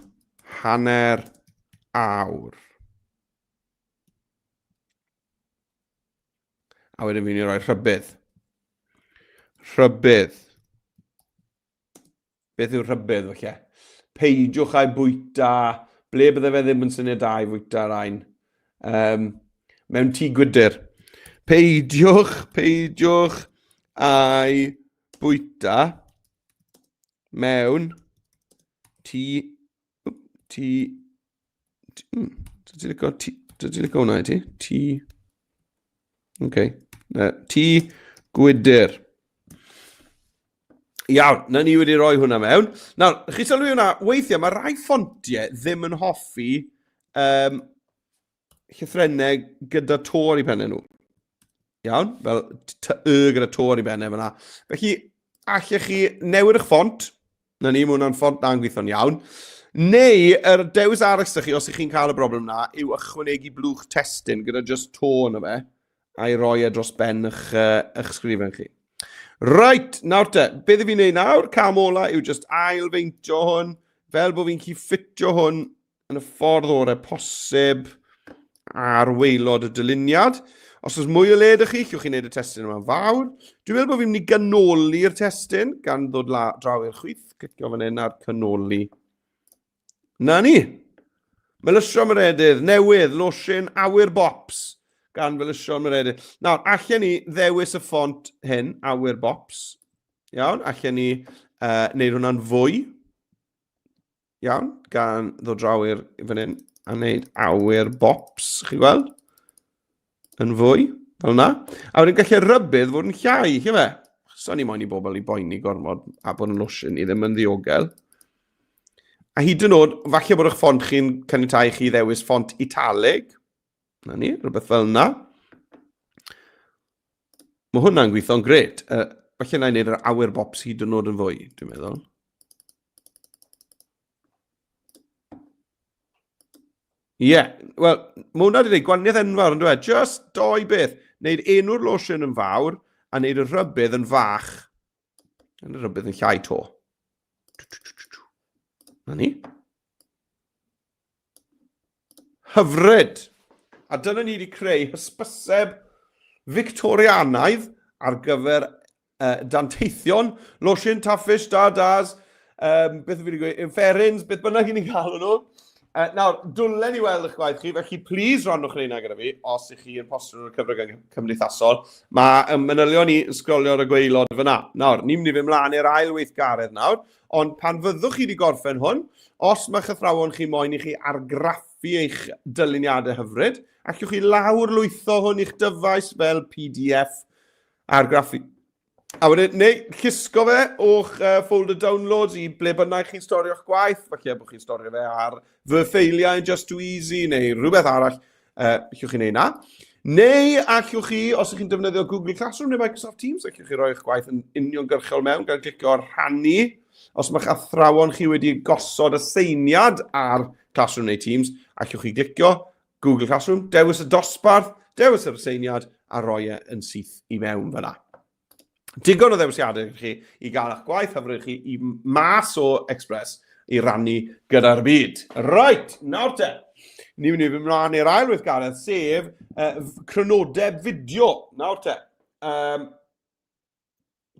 [SPEAKER 1] hanner awr. A wedyn fi'n mynd i roi rhybudd. Rhybudd. Beth yw'r rhybudd, falle? Peidiwch â'i bwyta, ble bydde fe ddim yn syniad da i fwyta rhain? Um, mewn tŷ gwydr. Peidiwch, peidiwch â'i bwyta mewn tŷ, tŷ, ti'n licio, ti'n licio hwnna i ti? Tŷ, oce. Okay. Tŷ gwydr. Iawn, na ni wedi rhoi hwnna mewn. Nawr, chi sylwi hwnna, weithiau mae rhai ffontiau ddim yn hoffi um, llythrennau gyda to ar eu pennau nhw. Iawn, fel t, y gyda to ar ei bennau fyna. Felly, allech chi newid eich ffont, na ni, mae hwnna'n ffont na'n gweithio'n iawn. Neu, yr dewis arall sy'ch chi, os ych chi'n cael y broblem na, yw ychwanegu blwch testun gyda just to yno fe, a'i roi e dros ben eich, eich sgrifen chi. Right, nawr te, beth i fi'n neud nawr? Cam ola yw just ail-feintio hwn, fel bod fi'n gallu ffitio hwn yn y ffordd orau posib ar waelod y dyluniad. Os oes mwy o le ydych chi, llwch chi wneud y testun yma'n fawr. Dwi'n meddwl bod fi'n mynd i ganoli'r testun, gan ddod la, draw i'r chwith, clicio fan hyn ar canoli. Na ni! Melysion Meredydd, newydd, losin, awyr bops, gan Felysion Meredydd. Nawr, allan ni ddewis y ffont hyn, awyr bops. Iawn, allan ni uh, wneud hwnna'n fwy. Iawn, gan ddod draw i'r fan hyn a wneud awyr bops, chi'n gweld? Yn fwy, fel yna. A wedyn gallu rybydd fod yn llai, chi fe? So ni moyn i bobl i boeni gormod a bod yn losin i ddim yn ddiogel. A hyd yn oed, falle bod eich ffont chi'n caniatau chi ddewis ffont italig. Na ni, rhywbeth fel yna. Mae hwnna'n gweithio'n gret. Falle na i wneud yr awyr bops hyd yn oed yn fwy, dwi'n meddwl. Ie, yeah. Wel, mae hwnna wedi gwneud gwaniaeth enfawr yn dweud. Just doi beth. Wneud enw'r lotion yn fawr a wneud y rhybydd yn fach. Yn y rhybydd yn llai to. Na ni. Hyfryd! A dyna ni wedi creu hysbyseb Victorianaidd ar gyfer danteithion, losin, taffish, da-das, beth fi wedi gweud, inferins, beth bynnag i ni'n cael nhw. Nawr, dwlen i weld eich gwaith chi, felly please rannwch reina gyda fi, os ych chi yn postio nhw'n y cyfryngau cymdeithasol. Mae y manylion ni yn sgrolio ar y gwaelod fyna. Nawr, ni'n mynd i fynd mlaen i'r ail weithgaredd nawr, ond pan fyddwch chi wedi gorffen hwn, os mae'ch athrawon chi moyn i chi argraffu eich dyluniadau hyfryd, allwch chi lawr lwytho hwn i'ch dyfais fel PDF argraffu. A wedyn, neu llusgo fe o'ch folder downloads i ble bynnag chi'n storio'ch gwaith, falle bod chi'n storio fe ar fy ffeiliau yn Just Too Easy neu rhywbeth arall, allwch chi wneud na. Neu allwch chi, os ydych chi'n defnyddio Google Classroom neu Microsoft Teams, allwch chi roi eich gwaith yn uniongyrchol mewn gan glicio ar rhannu. Os mae'ch athrawon chi wedi gosod aseiniad ar Classroom neu Teams, allwch chi glicio Google Classroom, dewis y dosbarth, dewis yr aseiniad a roi e yn syth i mewn fyna. Digon o ddewisiadau i chi i gael eich gwaith hyfryd chi i mas o Express i rannu gyda'r byd. Right, nawr te. Ni'n mynd i fynd mlaen i'r ail weithgaredd, sef crynodeb fideo. Nawr te.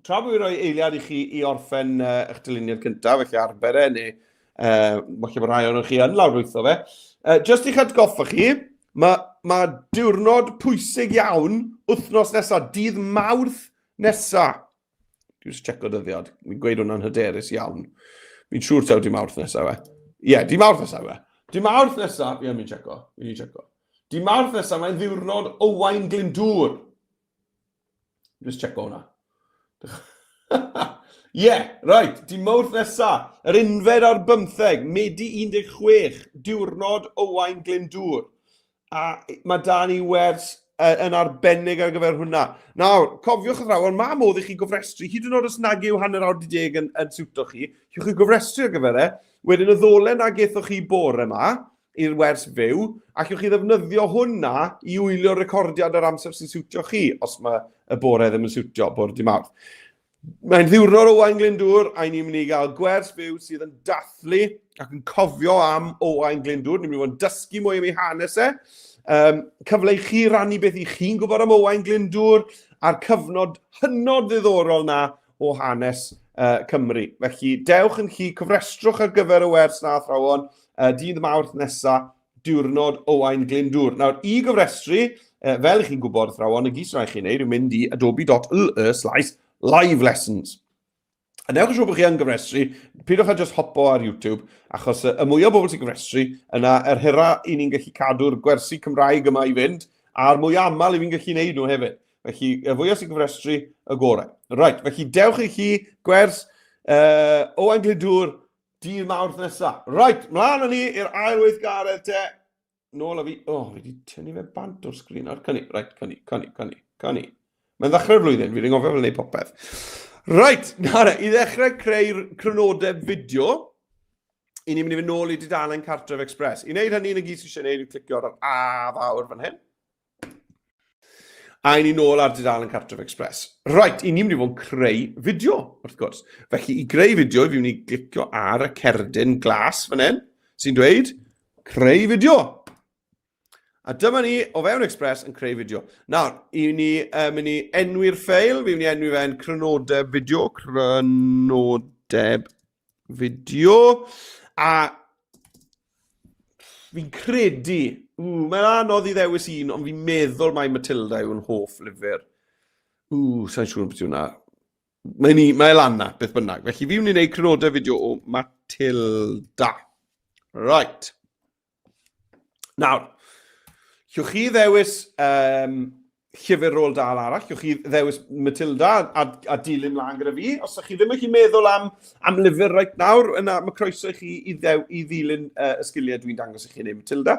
[SPEAKER 1] Tra bod fi'n rhoi eiliad i chi i orffen eich dyluniad cyntaf, felly arfer e, neu falle bod rhai ohonoch chi yn lawrlwytho fe. Just i'ch atgoffa chi, mae ma diwrnod pwysig iawn wythnos nesaf, dydd Mawrth nesaf. Dwi'n just checo dyddiad, fi'n gweud hwnna'n hyderus iawn. Fi'n siŵr taw dydd Mawrth nesaf e. Ie, yeah, dydd Mawrth nesaf e. Dydd Mawrth nesaf, ie, yeah, fi'n checo, fi'n checo. Dydd Mawrth nesaf, mae'n ddiwrnod Owain Glyndŵr. Just checo hwnna. Ie, yeah, right, di Mawrth nesa, yr unfed ar bymtheg, Medi 16, diwrnod Owain Glyndŵr. A mae da ni wers yn arbennig ar gyfer hwnna. Nawr, cofiwch athrawon, mae modd i chi gofrestru, hyd yn oed os nag yw hanner awr di deg yn, yn siwto chi, chi'ch chi gofrestru ar gyfer e, wedyn y ddolen a gethoch chi bore yma, i'r wers fyw, allwch chi ddefnyddio hwnna i wylio'r recordiad ar amser sy'n siwtio chi, os mae y bore ddim yn siwtio, bore di mawrth. Mae'n ddiwrnod Owain Glyndŵr, a ni'n mynd i gael gwers fyw sydd yn dathlu ac yn cofio am Owain Glyndŵr. Ni'n mynd i fod yn dysgu mwy am ei hanes e. Cyfle i chi rannu beth i chi'n gwybod am Owain Glyndŵr a'r cyfnod hynod ddiddorol na o hanes Cymru. Felly, dewch yn chi, cofrestrwch ar gyfer y wers na, athrawon, dydd Mawrth nesa, diwrnod Owain Glyndŵr. Nawr, i gofrestru, fel i chi'n gwybod, athrawon, y gyd sy'n rhaid chi wneud yw mynd i adobe.ly slash live lessons. A newch yn siŵr bod chi yn gofrestru, peidiwch â just hopo ar YouTube, achos y mwyaf o bobl sy'n gofrestru, yna yr hira i ni'n gallu cadw'r gwersi Cymraeg yma i fynd, a'r mwyaf aml i fi'n gallu gwneud nhw hefyd. Felly, y fwyaf sy'n gofrestru, y gorau. Right, felly dewch i chi gwers Owain Glyndŵr dydd Mawrth nesaf. Right, mlaen â ni i'r ail weithgaredd te. Nôl â fi. O, oh, fi wedi tynnu fe bant o'r sgrin ar. Cynni, right, cynni, cynni, cynni, cynni. Mae'n ddechrau'r flwyddyn, fi wedi ngofio fel wneud popeth. Right, nawr, i ddechrau creu'r crynodeb fideo, i ni'n mynd i fynd nôl i dudalen Cartref Express. I wneud hynny, yn y gyd sydd eisiau gwneud yw clicio ar yr A fawr fan hyn. A i ni nôl ar dudalen Cartref Express. Right, i ni'n mynd i fod yn creu fideo, wrth gwrs. Felly, i greu fideo, fi'n mynd i glicio ar y cerdyn glas fan hyn, sy'n dweud, creu fideo. A dyma ni, o fewn Express, yn creu fideo. Nawr, i ni mynd i enwi'r ffeil, fi'n mynd i enwi fe'n crynodeb fideo, crynodeb fideo. A fi'n credu, ww, mae'n anodd i ddewis un, ond fi'n meddwl mai Matilda yw'n hoff lyfr. Ww, sa'n siŵr beth yw hwnna. Mae'n i, mae lan na, beth bynnag. Felly fi'n mynd i wneud crynodeb fideo o Matilda. Right. Nawr, llwch chi ddewis um, llyfr rôl dal arall, llwch chi ddewis Matilda a, a dilyn mlaen gyda fi. Os ydych chi ddim yn chi meddwl am, am lyfr reit nawr, yna mae croeso i chi i, ddew, i ddilyn uh, y sgiliau dwi'n dangos i chi wneud Matilda.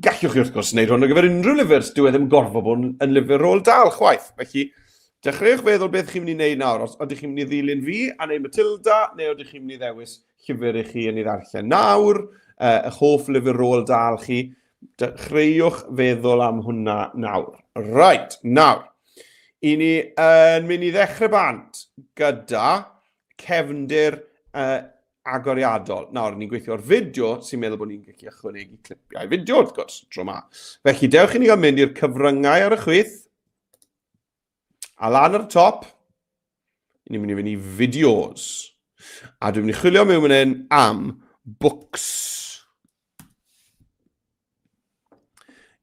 [SPEAKER 1] Gallwch chi wrth gwrs wneud hwn ar gyfer unrhyw lyfr, dyw e ddim gorfod bod yn lyfr rôl dal chwaith. Felly, dechreuwch feddwl beth chi'n mynd i wneud nawr. Os ydych chi'n mynd i ddilyn fi a wneud Matilda, neu ydych chi'n mynd i ddewis llyfr i chi yn ei ddarllen nawr, uh, eich hoff lyfr rôl dal chi, dechreuwch feddwl am hwnna nawr. Right, nawr, i ni yn mynd i ddechrau bant gyda cefndir uh, agoriadol. Nawr, ni'n gweithio ar fideo sy'n meddwl bod ni'n gallu ychwanegu clipiau fideo, wrth gwrs, tro yma. Felly, dewch i ni gael mynd i'r cyfryngau ar y chwith, A lan ar y top, ni'n mynd i fynd i fideos. A dwi'n mynd i chwilio mewn fan hyn am books.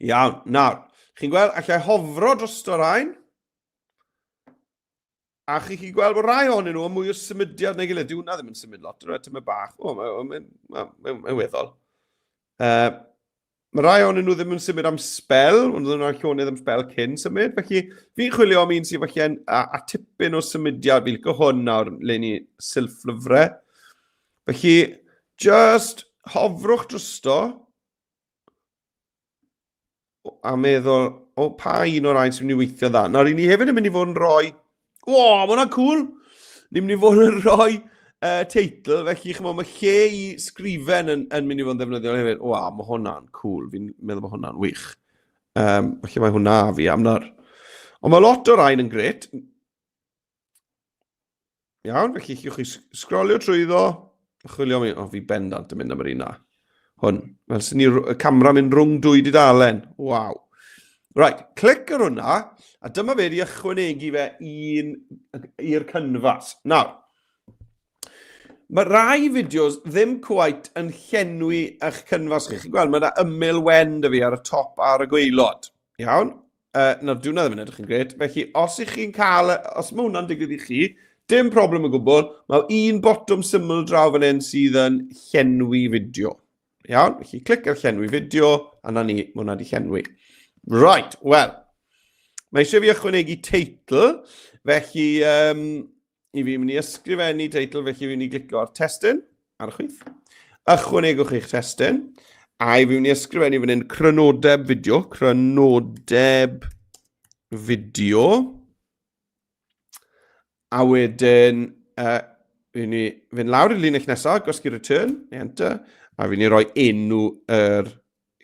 [SPEAKER 1] Iawn, nawr, chi'n gweld, allai hofro drosto rhain. A chi'n chi gweld bod rai ohonyn nhw yn mwy o symudiad neu gilydd. Dyw hwnna ddim yn symud lot, dwi'n tyma bach. O, mae'n mae, mae, mae, mae weddol. Uh, Mae rai ohonyn nhw ddim yn symud am sbel, ond nhw'n rhoi llonydd am sbel cyn symud. Felly, fi'n chwilio am un sydd falle a, a tipyn o symudiad. Fi'n licio hwn nawr, le ni silff lyfrau. Felly, just hofrwch drosto a meddwl, o, pa un o'r rhain sy'n mynd i weithio dda. Nawr, i ni hefyd yn mynd i fod yn rhoi O, mae hwnna'n cool! Ni'n mynd i fod yn rhoi uh, teitl, felly chymod, mae lle i sgrifen yn, yn mynd i fod yn ddefnyddiol hefyd. O, mae hwnna'n cool, fi'n meddwl bod hwnna'n wych. Um, felly mae hwnna a fi am nawr. Ond mae lot o rain yn gret. Iawn, felly chi'ch chi sgrolio trwyddo, chwilio mi, o fi bendant yn mynd am yr un na. Hwn, fel sy'n ni y camera mynd rhwng dwy dudalen. Waw. Right, clic ar hwnna, a dyma fe di ychwanegu fe i'r cynfas. Nawr, mae rai fideos ddim cweit yn llenwi eich cynfas chi. Chi'n gweld, mae yna ymyl wen dy fi ar y top ar y gwaelod. Iawn? Uh, nawr, dwi'n ddim yn edrych yn gret. Felly, os ych chi'n cael, os mae hwnna'n digwydd i chi, dim problem o gwbl. Mae un botwm syml draw fan hyn sydd yn llenwi fideo. Iawn, felly clic ar llenwi fideo, a na ni, mae hwnna wedi llenwi. Right, wel, mae eisiau fi ychwanegu teitl, felly um, i fi mynd i ysgrifennu teitl, felly fi'n mynd i glicio ar testun, ar y chwith. Ychwanegwch eich testun, a i fi mynd i ysgrifennu fan hyn crynodeb fideo, crynodeb fideo. A wedyn, uh, fi'n mynd i fynd lawr i'r linell nesaf, gwasgu return, neu enter, a fi'n mynd i roi enw yr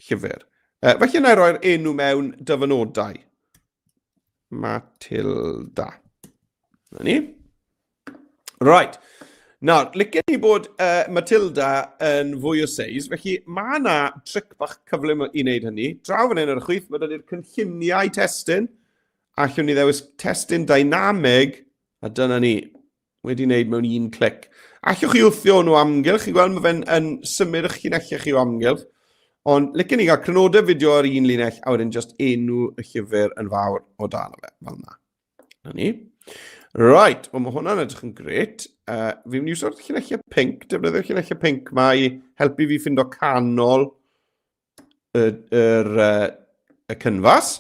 [SPEAKER 1] llyfr. Uh, felly yna i roi'r enw mewn dyfynodau. Matilda. Na ni. Right. Nawr, licen ni bod uh, Matilda yn fwy o seis, felly mae yna tric bach cyflym i wneud hynny. Draw fan hyn ar y chwith, mae dyna'r cynlluniau testun. Allwn ni ddewis testun dynamig, a dyna ni. Wedi wneud mewn un clic. Allwch chi wthio nhw amgylch, chi'n gweld mae fe'n yn symud eich llinellau chi o amgylch. Ond licen ni gael crynodeb fideo ar un linell a wedyn just enw y llyfr yn fawr o dan o fe, fel yna. Na ni. Right, wel mae hwnna'n edrych yn gret. Uh, fi'n mynd i iwsio'r llinellau pink, defnyddio'r llinellau pink mae i helpu fi ffindo canol y, yr, uh, y cynfas.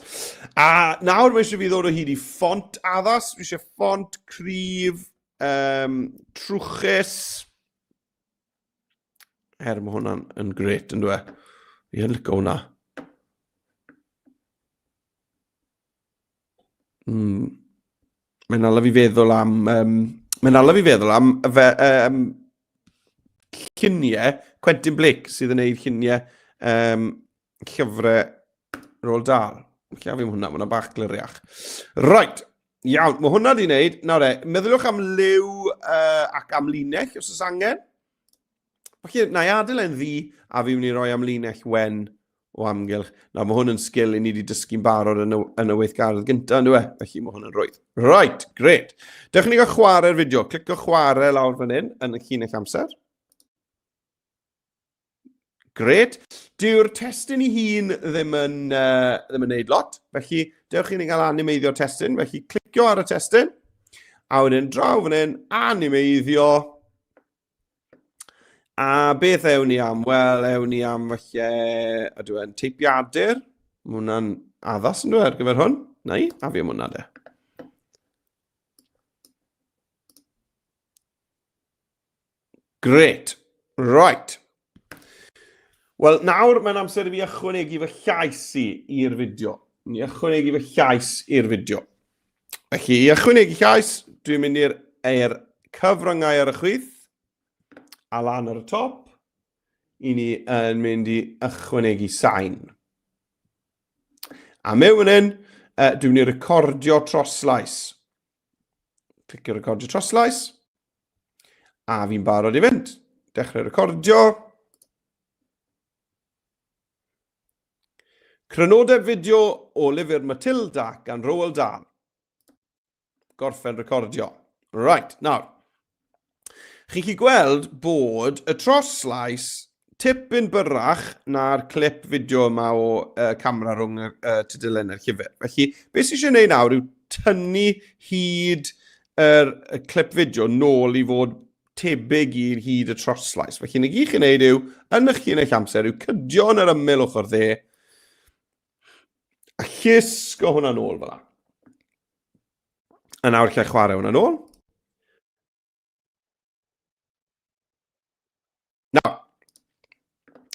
[SPEAKER 1] A nawr mae eisiau fi ddod o hyd i ffont addas. Fi eisiau ffont cryf, um, trwchus. Er, mae hwnna'n yn gret, yn dweud. Fi yn licio hwnna. Mm. Mae'n ala fi feddwl am... Um, mae'n ala fi feddwl am fe, um, lluniau Quentin Blake sydd yn neud lluniau um, llyfrau Roald Dahl. Lle fi hwnna, mae hwnna bach gliriach. Right, iawn, mae hwnna di wneud. Nawr e, meddyliwch am liw uh, ac am linell os oes angen. Felly, na i adael e'n ddi a fi mynd i roi amlinell wen o amgylch. Nawr, mae hwn yn sgil i ni wedi dysgu'n barod yn y, yn y weithgaredd gyntaf, yn dweud? Felly mae hwn yn rwydd. Right, great. Dewch ni gael chwarae'r fideo. Clicio chwarae lawr fan hyn yn y llinell amser. Gret. Dyw'r testun i hun ddim yn, uh, ddim yn neud lot, felly dewch i ni gael animeiddio'r testun. Felly clicio ar y testun, a wedyn draw fan hyn, animeiddio. A beth ewn ni am? Wel, ewn ni am falle, ydw e'n teipiadur? Mae hwnna'n addas yn dweud ar gyfer hwn. Na i, a fi am hwnna de. Gret. Right. Wel, nawr mae'n amser i fi ychwanegu fy llais i i'r fideo. Ni ychwanegu fy llais i'r fideo. Felly, i ychwanegu llais, dwi'n mynd i'r er cyfryngau ar y chwith, a lan ar y top, i ni yn mynd i ychwanegu sain. A mewn fan hyn, uh, dwi'n mynd i recordio troslais. Clicio recordio troslais. A fi'n barod i fynd. Dechrau recordio. Crynodeb fideo o lyfr Matilda gan Roald Dahl. Gorffen recordio. Right, nawr. Chi'n gallu gweld bod y troslais tipyn byrrach na'r clip fideo yma o uh, camera rhwng y uh, tudalennau'r llyfr. Felly, beth sy'n eisiau gwneud nawr yw tynnu hyd yr y clip fideo nôl i fod tebyg i'r hyd y troslais. Felly, na gyd chi'n gwneud yw, yn eich llinell amser, yw cydio yn yr ymyl ochr dde, a llusgo hwnna nôl fel la. A nawr lle chwarae hwnna nôl. Nawr,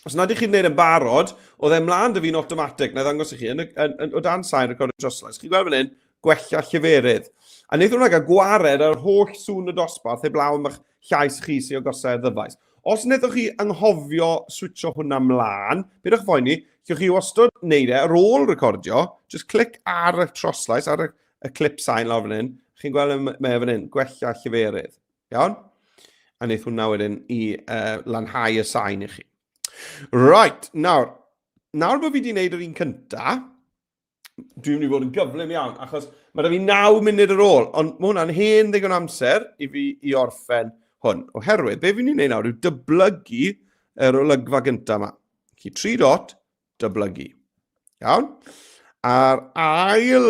[SPEAKER 1] os nad ydych chi'n gwneud yn barod, oedd e mlaen dy fi'n automatic, na ddangos i chi, yn, yn, yn, o dan sain recordio droslais. Chi'n gweld fan hyn, gwella lleferydd. A wnaeth hwnna gael gwared ar holl sŵn y dosbarth heblaw am eich llais chi sy'n agosau ar ddyfais. Os wnaethoch chi anghofio switcho hwnna mlaen, beth o'ch phoeni, llwch chi wastod wneud e ar ôl recordio, just clic ar y troslais, ar y, y clip sain lawr fan hyn, chi'n gweld mae e fan hyn, gwella lleferydd. Iawn? A wneith hwnna wedyn i uh, lanhau y sain i chi. Right, nawr, nawr bod fi wedi gwneud yr un cynta, dwi'n mynd i fod yn gyflym iawn, achos mae da fi 9 munud ar ôl, ond mae hwnna'n hen ddigon amser i fi i orffen hwn. Oherwydd, be fi'n mynd i wneud nawr yw dyblygu yr olygfa gyntaf yma. Felly, 3 dot, dyblygu. Iawn? A'r ail,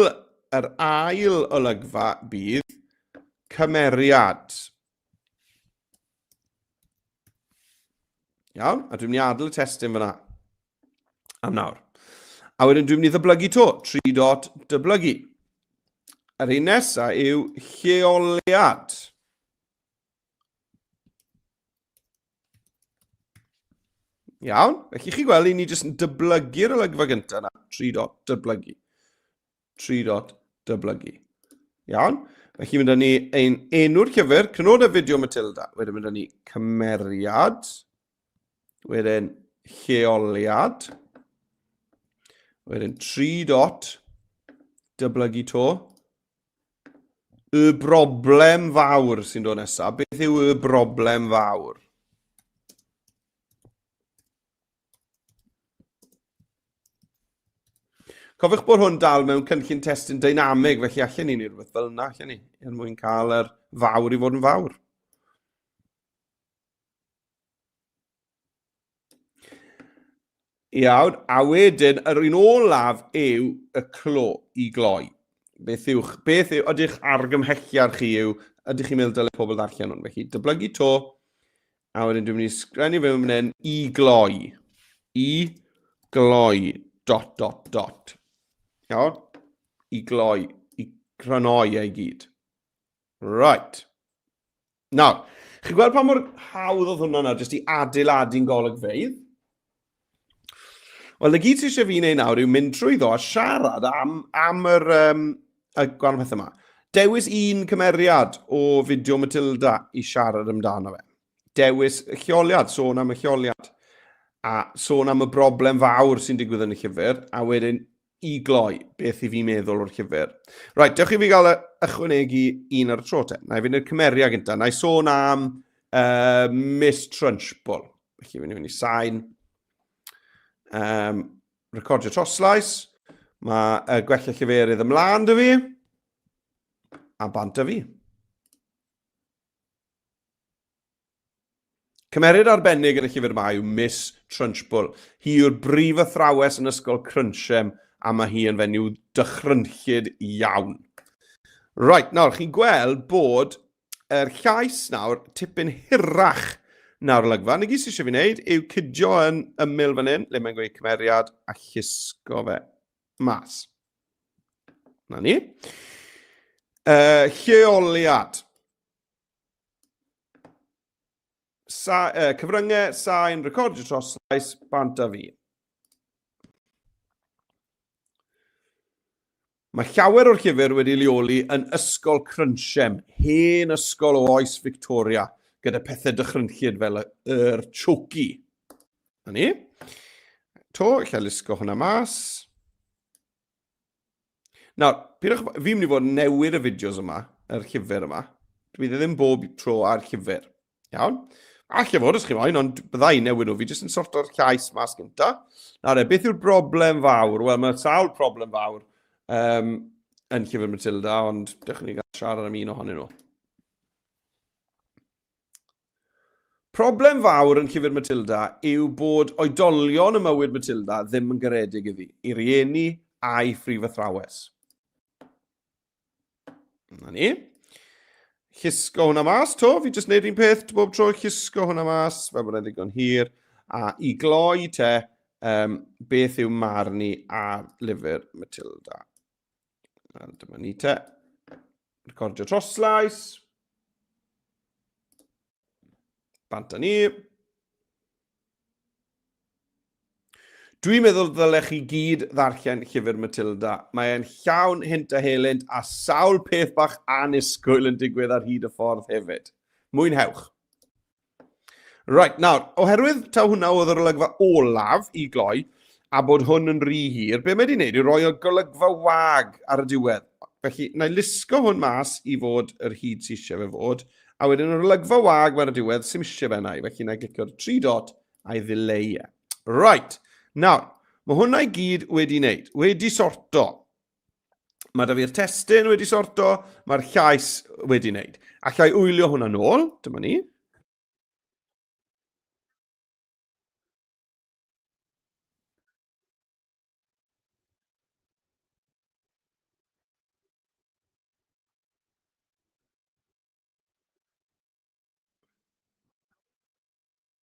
[SPEAKER 1] yr ail olygfa bydd cymeriad. Iawn? A dwi'n mynd i adael y testun fyna am nawr. A wedyn dwi'n mynd i ddyblygu to, 3 dot dyblygu. Yr un nesaf yw lleoliad. Iawn, felly chi gweld, ni jyst yn dyblygu'r olygfa gyntaf yna. 3 dot dyblygu. 3 dot dyblygu. Iawn, felly mynd â ni ein enw'r llyfr, crynodeb fideo Matilda. Wedyn mynd â ni cymeriad, wedyn lleoliad, wedyn 3 dot dyblygu to, Y broblem fawr sy'n dod nesaf. Beth yw y broblem fawr? Cofiwch bod hwn dal mewn cynllun testun deinamig, felly allan ni wneud rhywbeth fel yna, allan ni, er mwyn cael yr fawr i fod yn fawr. Iawn, a wedyn yr un olaf yw y clo i gloi. Beth yw'ch, beth yw, ydych argymhelliad chi yw, ydych chi'n meddwl dylai pobl ddarllen hwn? Felly, dyblygu to, a wedyn dwi'n mynd i sgrennu fe fan hyn, i gloi. I gloi, dot, dot, dot. Iawn? I gloi, i crynoi ei gyd. Right. Nawr, chi'n gweld pa mor hawdd oedd hwnna nawr, jyst i adeiladu'n golygfeydd? Wel, y gyd sydd eisiau fi wneud nawr yw mynd trwyddo a siarad am, am yr, um, y gwahanol pethau yma. Dewis un cymeriad o fideo Matilda i siarad amdano fe. Dewis y lleoliad, sôn am y lleoliad. A sôn am y broblem fawr sy'n digwydd yn y llyfr, a wedyn i gloi beth i fi meddwl o'r llyfr. Right, dewch i fi gael ychwanegu un ar y tro te. Na i fynd i'r cymeriad gyntaf. Na i sôn am uh, Miss Trunchbull. Felly fi'n mynd i sain. Um, recordio troslais. Mae uh, gwella lleferydd ymlaen dy fi. A bant â fi. Cymeriad arbennig yn y llyfr yma yw Miss Trunchbull. Hi yw'r brif athrawes yn ysgol Crunchem a mae hi yn fenyw dychrynllyd iawn. Right, nawr, chi'n gweld bod yr llais nawr tipyn hirach Nawr olygfa, na gyd sydd eisiau fi wneud yw cydio yn ymyl fan hyn, le mae'n gweud cymeriad, a llusgo fe mas. Na ni. Lleoliad. Sa, cyfryngau, sain, recordio tros llais, bant a fi. Mae llawer o'r llyfr wedi leoli yn Ysgol Crunchem, hen ysgol o oes Victoria, gyda pethau dychrynllyd fel yr choki. Na ni. To, lle lusgo hwnna mas. Nawr, pidwch, fi'n mynd i fod yn newid y fideos yma, yr llyfr yma. Dwi ddim bob tro ar llyfr. Iawn? Alle fod os chi moyn, ond bydda i'n newid nhw. Fi jyst yn sorto'r llais mas gynta. Nawr e, beth yw'r broblem fawr? Wel, mae sawl problem fawr yn llyfr Matilda, ond dewch ni gael siarad am un ohonyn nhw. Problem fawr yn llyfr Matilda yw bod oedolion ym mywyd Matilda ddim yn garedig iddi, i rieni a'i phrifathrawes. Na ni. Llusgo hwnna mas, to, fi jyst wneud un peth bob tro, llusgo hwnna mas, fel bod e'n ddigon hir. A i gloi te, beth yw marn i ar lyfr Matilda? Wel, dyma ni te. Recordio troslais. Bant â ni. Dwi'n meddwl ddylech chi gyd ddarllen llyfr Matilda. Mae e'n llawn hynt a helynt a sawl peth bach annisgwyl yn digwydd ar hyd y ffordd hefyd. Mwynhewch. Right, nawr, oherwydd taw hwnna oedd yr olygfa olaf i gloi, a bod hwn yn rhy hir, be mae wedi wneud yw rhoi o golygfa wag ar y diwedd. Felly, na i lusgo hwn mas i fod yr hyd sydd eisiau fe fod, a wedyn yr olygfa wag mae'r diwedd sy'n eisiau fe na i, felly na i glicio'r tri dot a'i ddileu e. Right, nawr, mae hwnna i gyd wedi wneud, wedi sorto. Mae da fi'r testun wedi sorto, mae'r llais wedi wneud. Alla i wylio hwnna nôl, dyma ni.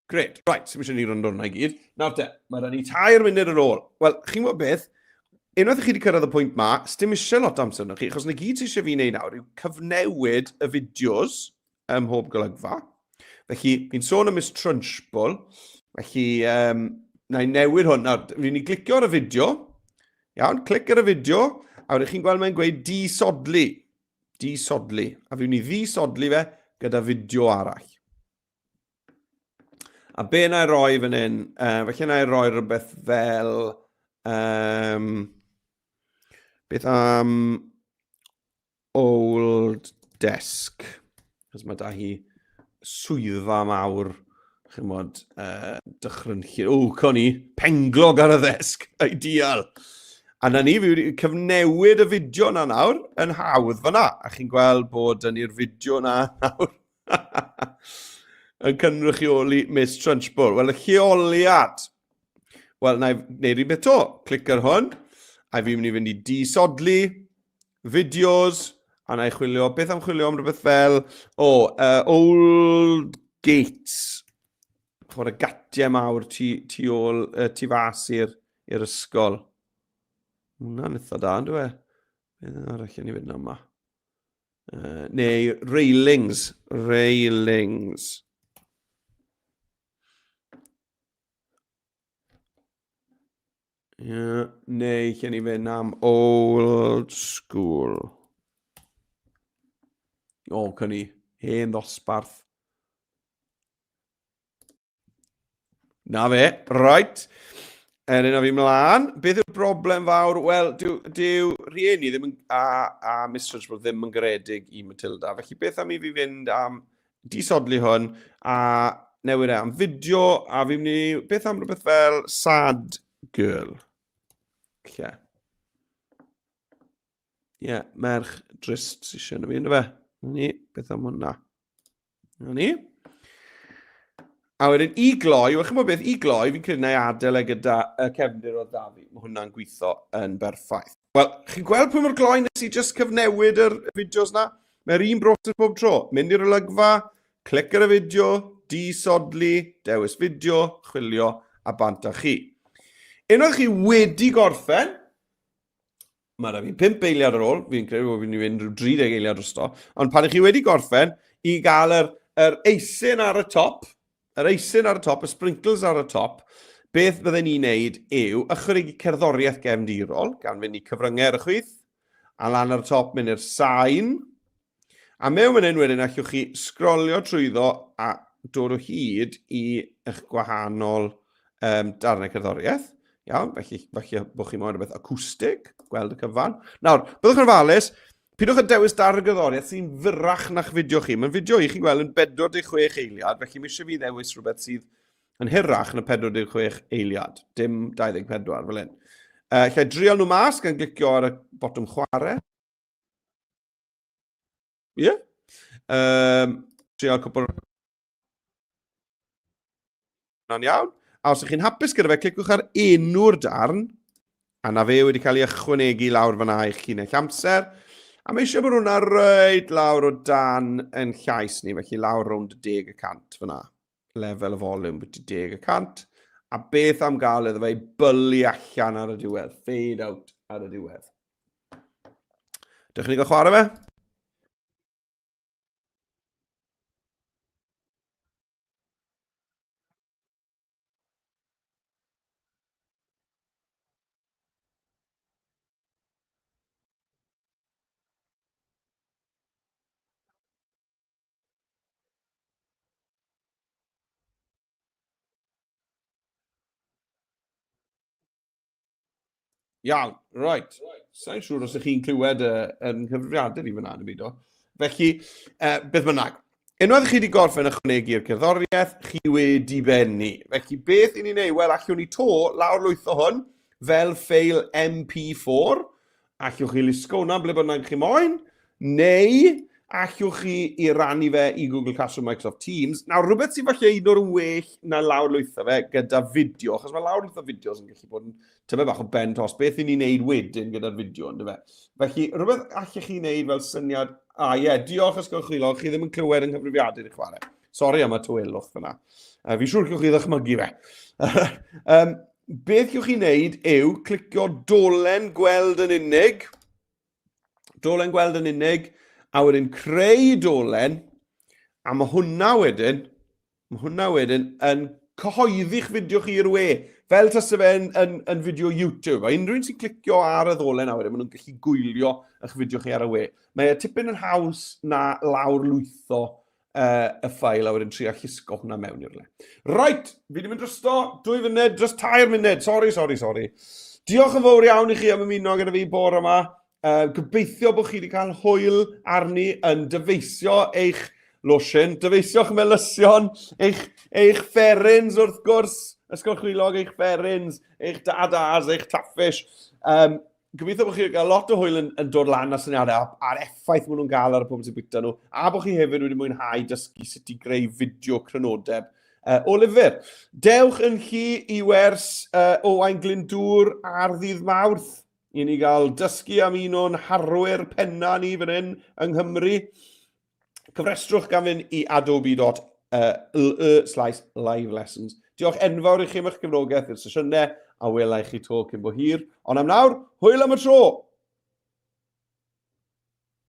[SPEAKER 1] Gret, right, sy'n eisiau ni rondo hwnna i gyd. Nawr te, mae rhan ni 3 munud ar ôl. Wel, chi'n gwybod beth? Unwaith i chi wedi cyrraedd y pwynt ma, sdim eisiau lot o amser yna chi, achos na gyd sy'n eisiau fi wneud nawr yw cyfnewid y fideos ym mhob golygfa. Felly, fi'n sôn am Miss Trunchbull, felly na i newid hwn. Nawr, fi'n i glicio ar y fideo, iawn, clic ar y fideo, a wedyn chi'n gweld mae'n gweud disodli. Disodli. A fi'n i ddisodli fe gyda fideo arall. A be na i roi fan hyn? Felly na i roi rhywbeth fel... Beth am old desk? Chos mae da hi swyddfa mawr, chymod, dychrynllyd. O, con i, penglog ar y ddesg, ideal. A na ni, fi wedi cyfnewid y fideo na nawr yn hawdd fyna. A chi'n gweld bod yn i'r fideo na nawr. yn cynrychioli Miss Trunchbull. Wel, y lleoliad. Wel, na i wneud rhywbeth to. Clic ar hwn, a fi'n mynd i fynd i disodli, fideos, a na i chwilio, beth am chwilio am rhywbeth fel, o, oh, Old Gates. Chwarae y gatiau mawr tu, tu, ôl, tu fas i'r ysgol. Hwna'n eitha da, ynddo e? Beth arall yn i fynd am yma? Neu railings. Railings. Yeah, neu lle ni fynd am old school. O, oh, cynni. Hen ddosbarth. Na fe, right. Er yna fi mlaen. Beth yw'r broblem fawr? Wel, dyw, dyw rhieni ddim yn, a Mistress Trunchbull ddim yn garedig i Matilda. Felly beth am i fi fynd am disodli hwn a newid e am fideo a fi'n mynd i... Beth am rhywbeth fel Sad Girl? Lle? Ie, yeah, merch drist sy'n eisiau fi, ynddo fe? Ni, beth am hwnna? Na ni. A wedyn i gloi, wel chi'n beth, i gloi, fi'n credu na i adael e gyda y cefndir o Dafi. Mae hwnna'n gweithio yn berffaith. Wel, chi'n gweld pwy mor gloi nes i just cyfnewid yr fideos na? Mae'r un broses bob tro. Mynd i'r olygfa, clic ar y fideo, disodli, dewis fideo, chwilio a bant â chi. Unwaith chi wedi gorffen, mae yna fi 5 eiliad ar ôl, fi'n credu bod fi'n mynd rhyw 30 eiliad drosto, ond pan ych chi wedi gorffen, i gael yr, yr eisin ar y top, yr eisin ar y top, y sprinkles ar y top, beth bydden ni'n neud yw ychwanegu cerddoriaeth gefndirol, gan fynd i cyfryngau ar y chwith, a lan ar y top mynd i'r sain, A mewn fan hyn wedyn allwch chi sgrolio trwyddo a dod o hyd i eich gwahanol um, darnau cerddoriaeth. Iawn, felly falle bod chi moyn rhywbeth acwstig, gweld y cyfan. Nawr, byddwch yn ofalus, pidwch yn dewis darn o gerddoriaeth sy'n fyrrach na'ch fideo chi. Mae'n fideo i chi'n gweld yn 46 eiliad, felly mae eisiau fi ddewis rhywbeth sydd yn hirach na 46 eiliad, dim 24 fel hyn. Uh, lle drial nhw mas gan glicio ar y botwm chwarae. Ie. Yeah. Um, trial cwpl Na'n iawn. A os ydych chi'n hapus gyda fe, cliciwch ar enw'r darn, a na fe wedi cael ei ychwanegu lawr fyna i'ch llinell amser. A mae eisiau bod hwnna reit lawr o dan yn llais ni, felly lawr rownd y 10% fyna. Lefel y volume byti 10%. A beth am gael iddo fe i bylu allan ar y diwedd, fade out ar y diwedd. Dych chi'n gael chwarae fe? Iawn, right. Sa'n siŵr os ydych chi'n clywed y, yn nghyfrifiadur i fyna yn y byd o. Felly, uh, beth bynnag. Unwaith chi wedi gorffen ychwanegu'r cerddoriaeth, chi wedi bennu. Felly, beth i ni'n ei? Wel, allwn ni to lawr lwytho hwn fel ffeil MP4. Allwch chi lusgo hwnna ble bynnag chi moyn, neu allwch chi i rannu fe i Google Classroom Microsoft Teams. Nawr, rhywbeth sy'n falle un o'r well na lawrlwytho fe gyda fideo, achos mae lawrlwytho fideos yn gallu bod yn tymed bach o ben tos, beth i ni'n neud wedyn gyda'r fideo, ynddo fe? Felly, rhywbeth allech chi wneud fel syniad, a ie, yeah, diolch Ysgol Chwilog, chi ddim yn clywed yng nghyfrifiadur i chwarae. Sori am y tywelwch fyna. Uh, fi'n siŵr gewch chi ddychmygu fe. um, Beth gewch chi wneud yw clicio dolen gweld yn unig, dolen gweld yn unig, a wedyn creu dolen, a mae hwnna wedyn, mae hwnna wedyn yn cyhoeddi'ch fideo chi i'r we, fel tase fe yn, yn, yn fideo YouTube. A unrhyw un sy'n clicio ar y ddolen a wedyn, maen nhw'n gallu gwylio eich fideo chi ar y we. Mae e tipyn yn haws na lawrlwytho uh, y ffael a wedyn trio llusgo hwnna mewn i'r le. Right, fi wedi mynd drosto, dwy funud, dros tair munud, sori, sori, sori. Diolch yn fawr iawn i chi am ymuno gyda fi bore yma. Uh, gobeithio bod chi wedi cael hwyl arni yn dyfeisio eich losin, dyfeisio'ch melysion, eich, eich fferins wrth gwrs, ysgol chwilog, eich fferins, eich dadas, eich taffish. Um, gobeithio bod chi'n cael lot o hwyl yn, yn dod lan â syniadau a'r effaith maen nhw'n gael ar y pobl sy'n bwyta nhw, a bod chi hefyd wedi mwynhau dysgu sut i greu fideo crynodeb uh, o lyfr. Dewch yn chi i wers uh, Owain Glyndŵr ar ddydd Mawrth i ni gael dysgu am un o'n harwyr penna ni fan hyn yng Nghymru. Cyfrestrwch gan fynd i adobe.ly slash live lessons. Diolch enfawr i chi am eich cefnogaeth i'r sesiynau a wela i chi to cyn bo hir. Ond am nawr, hwyl am y tro!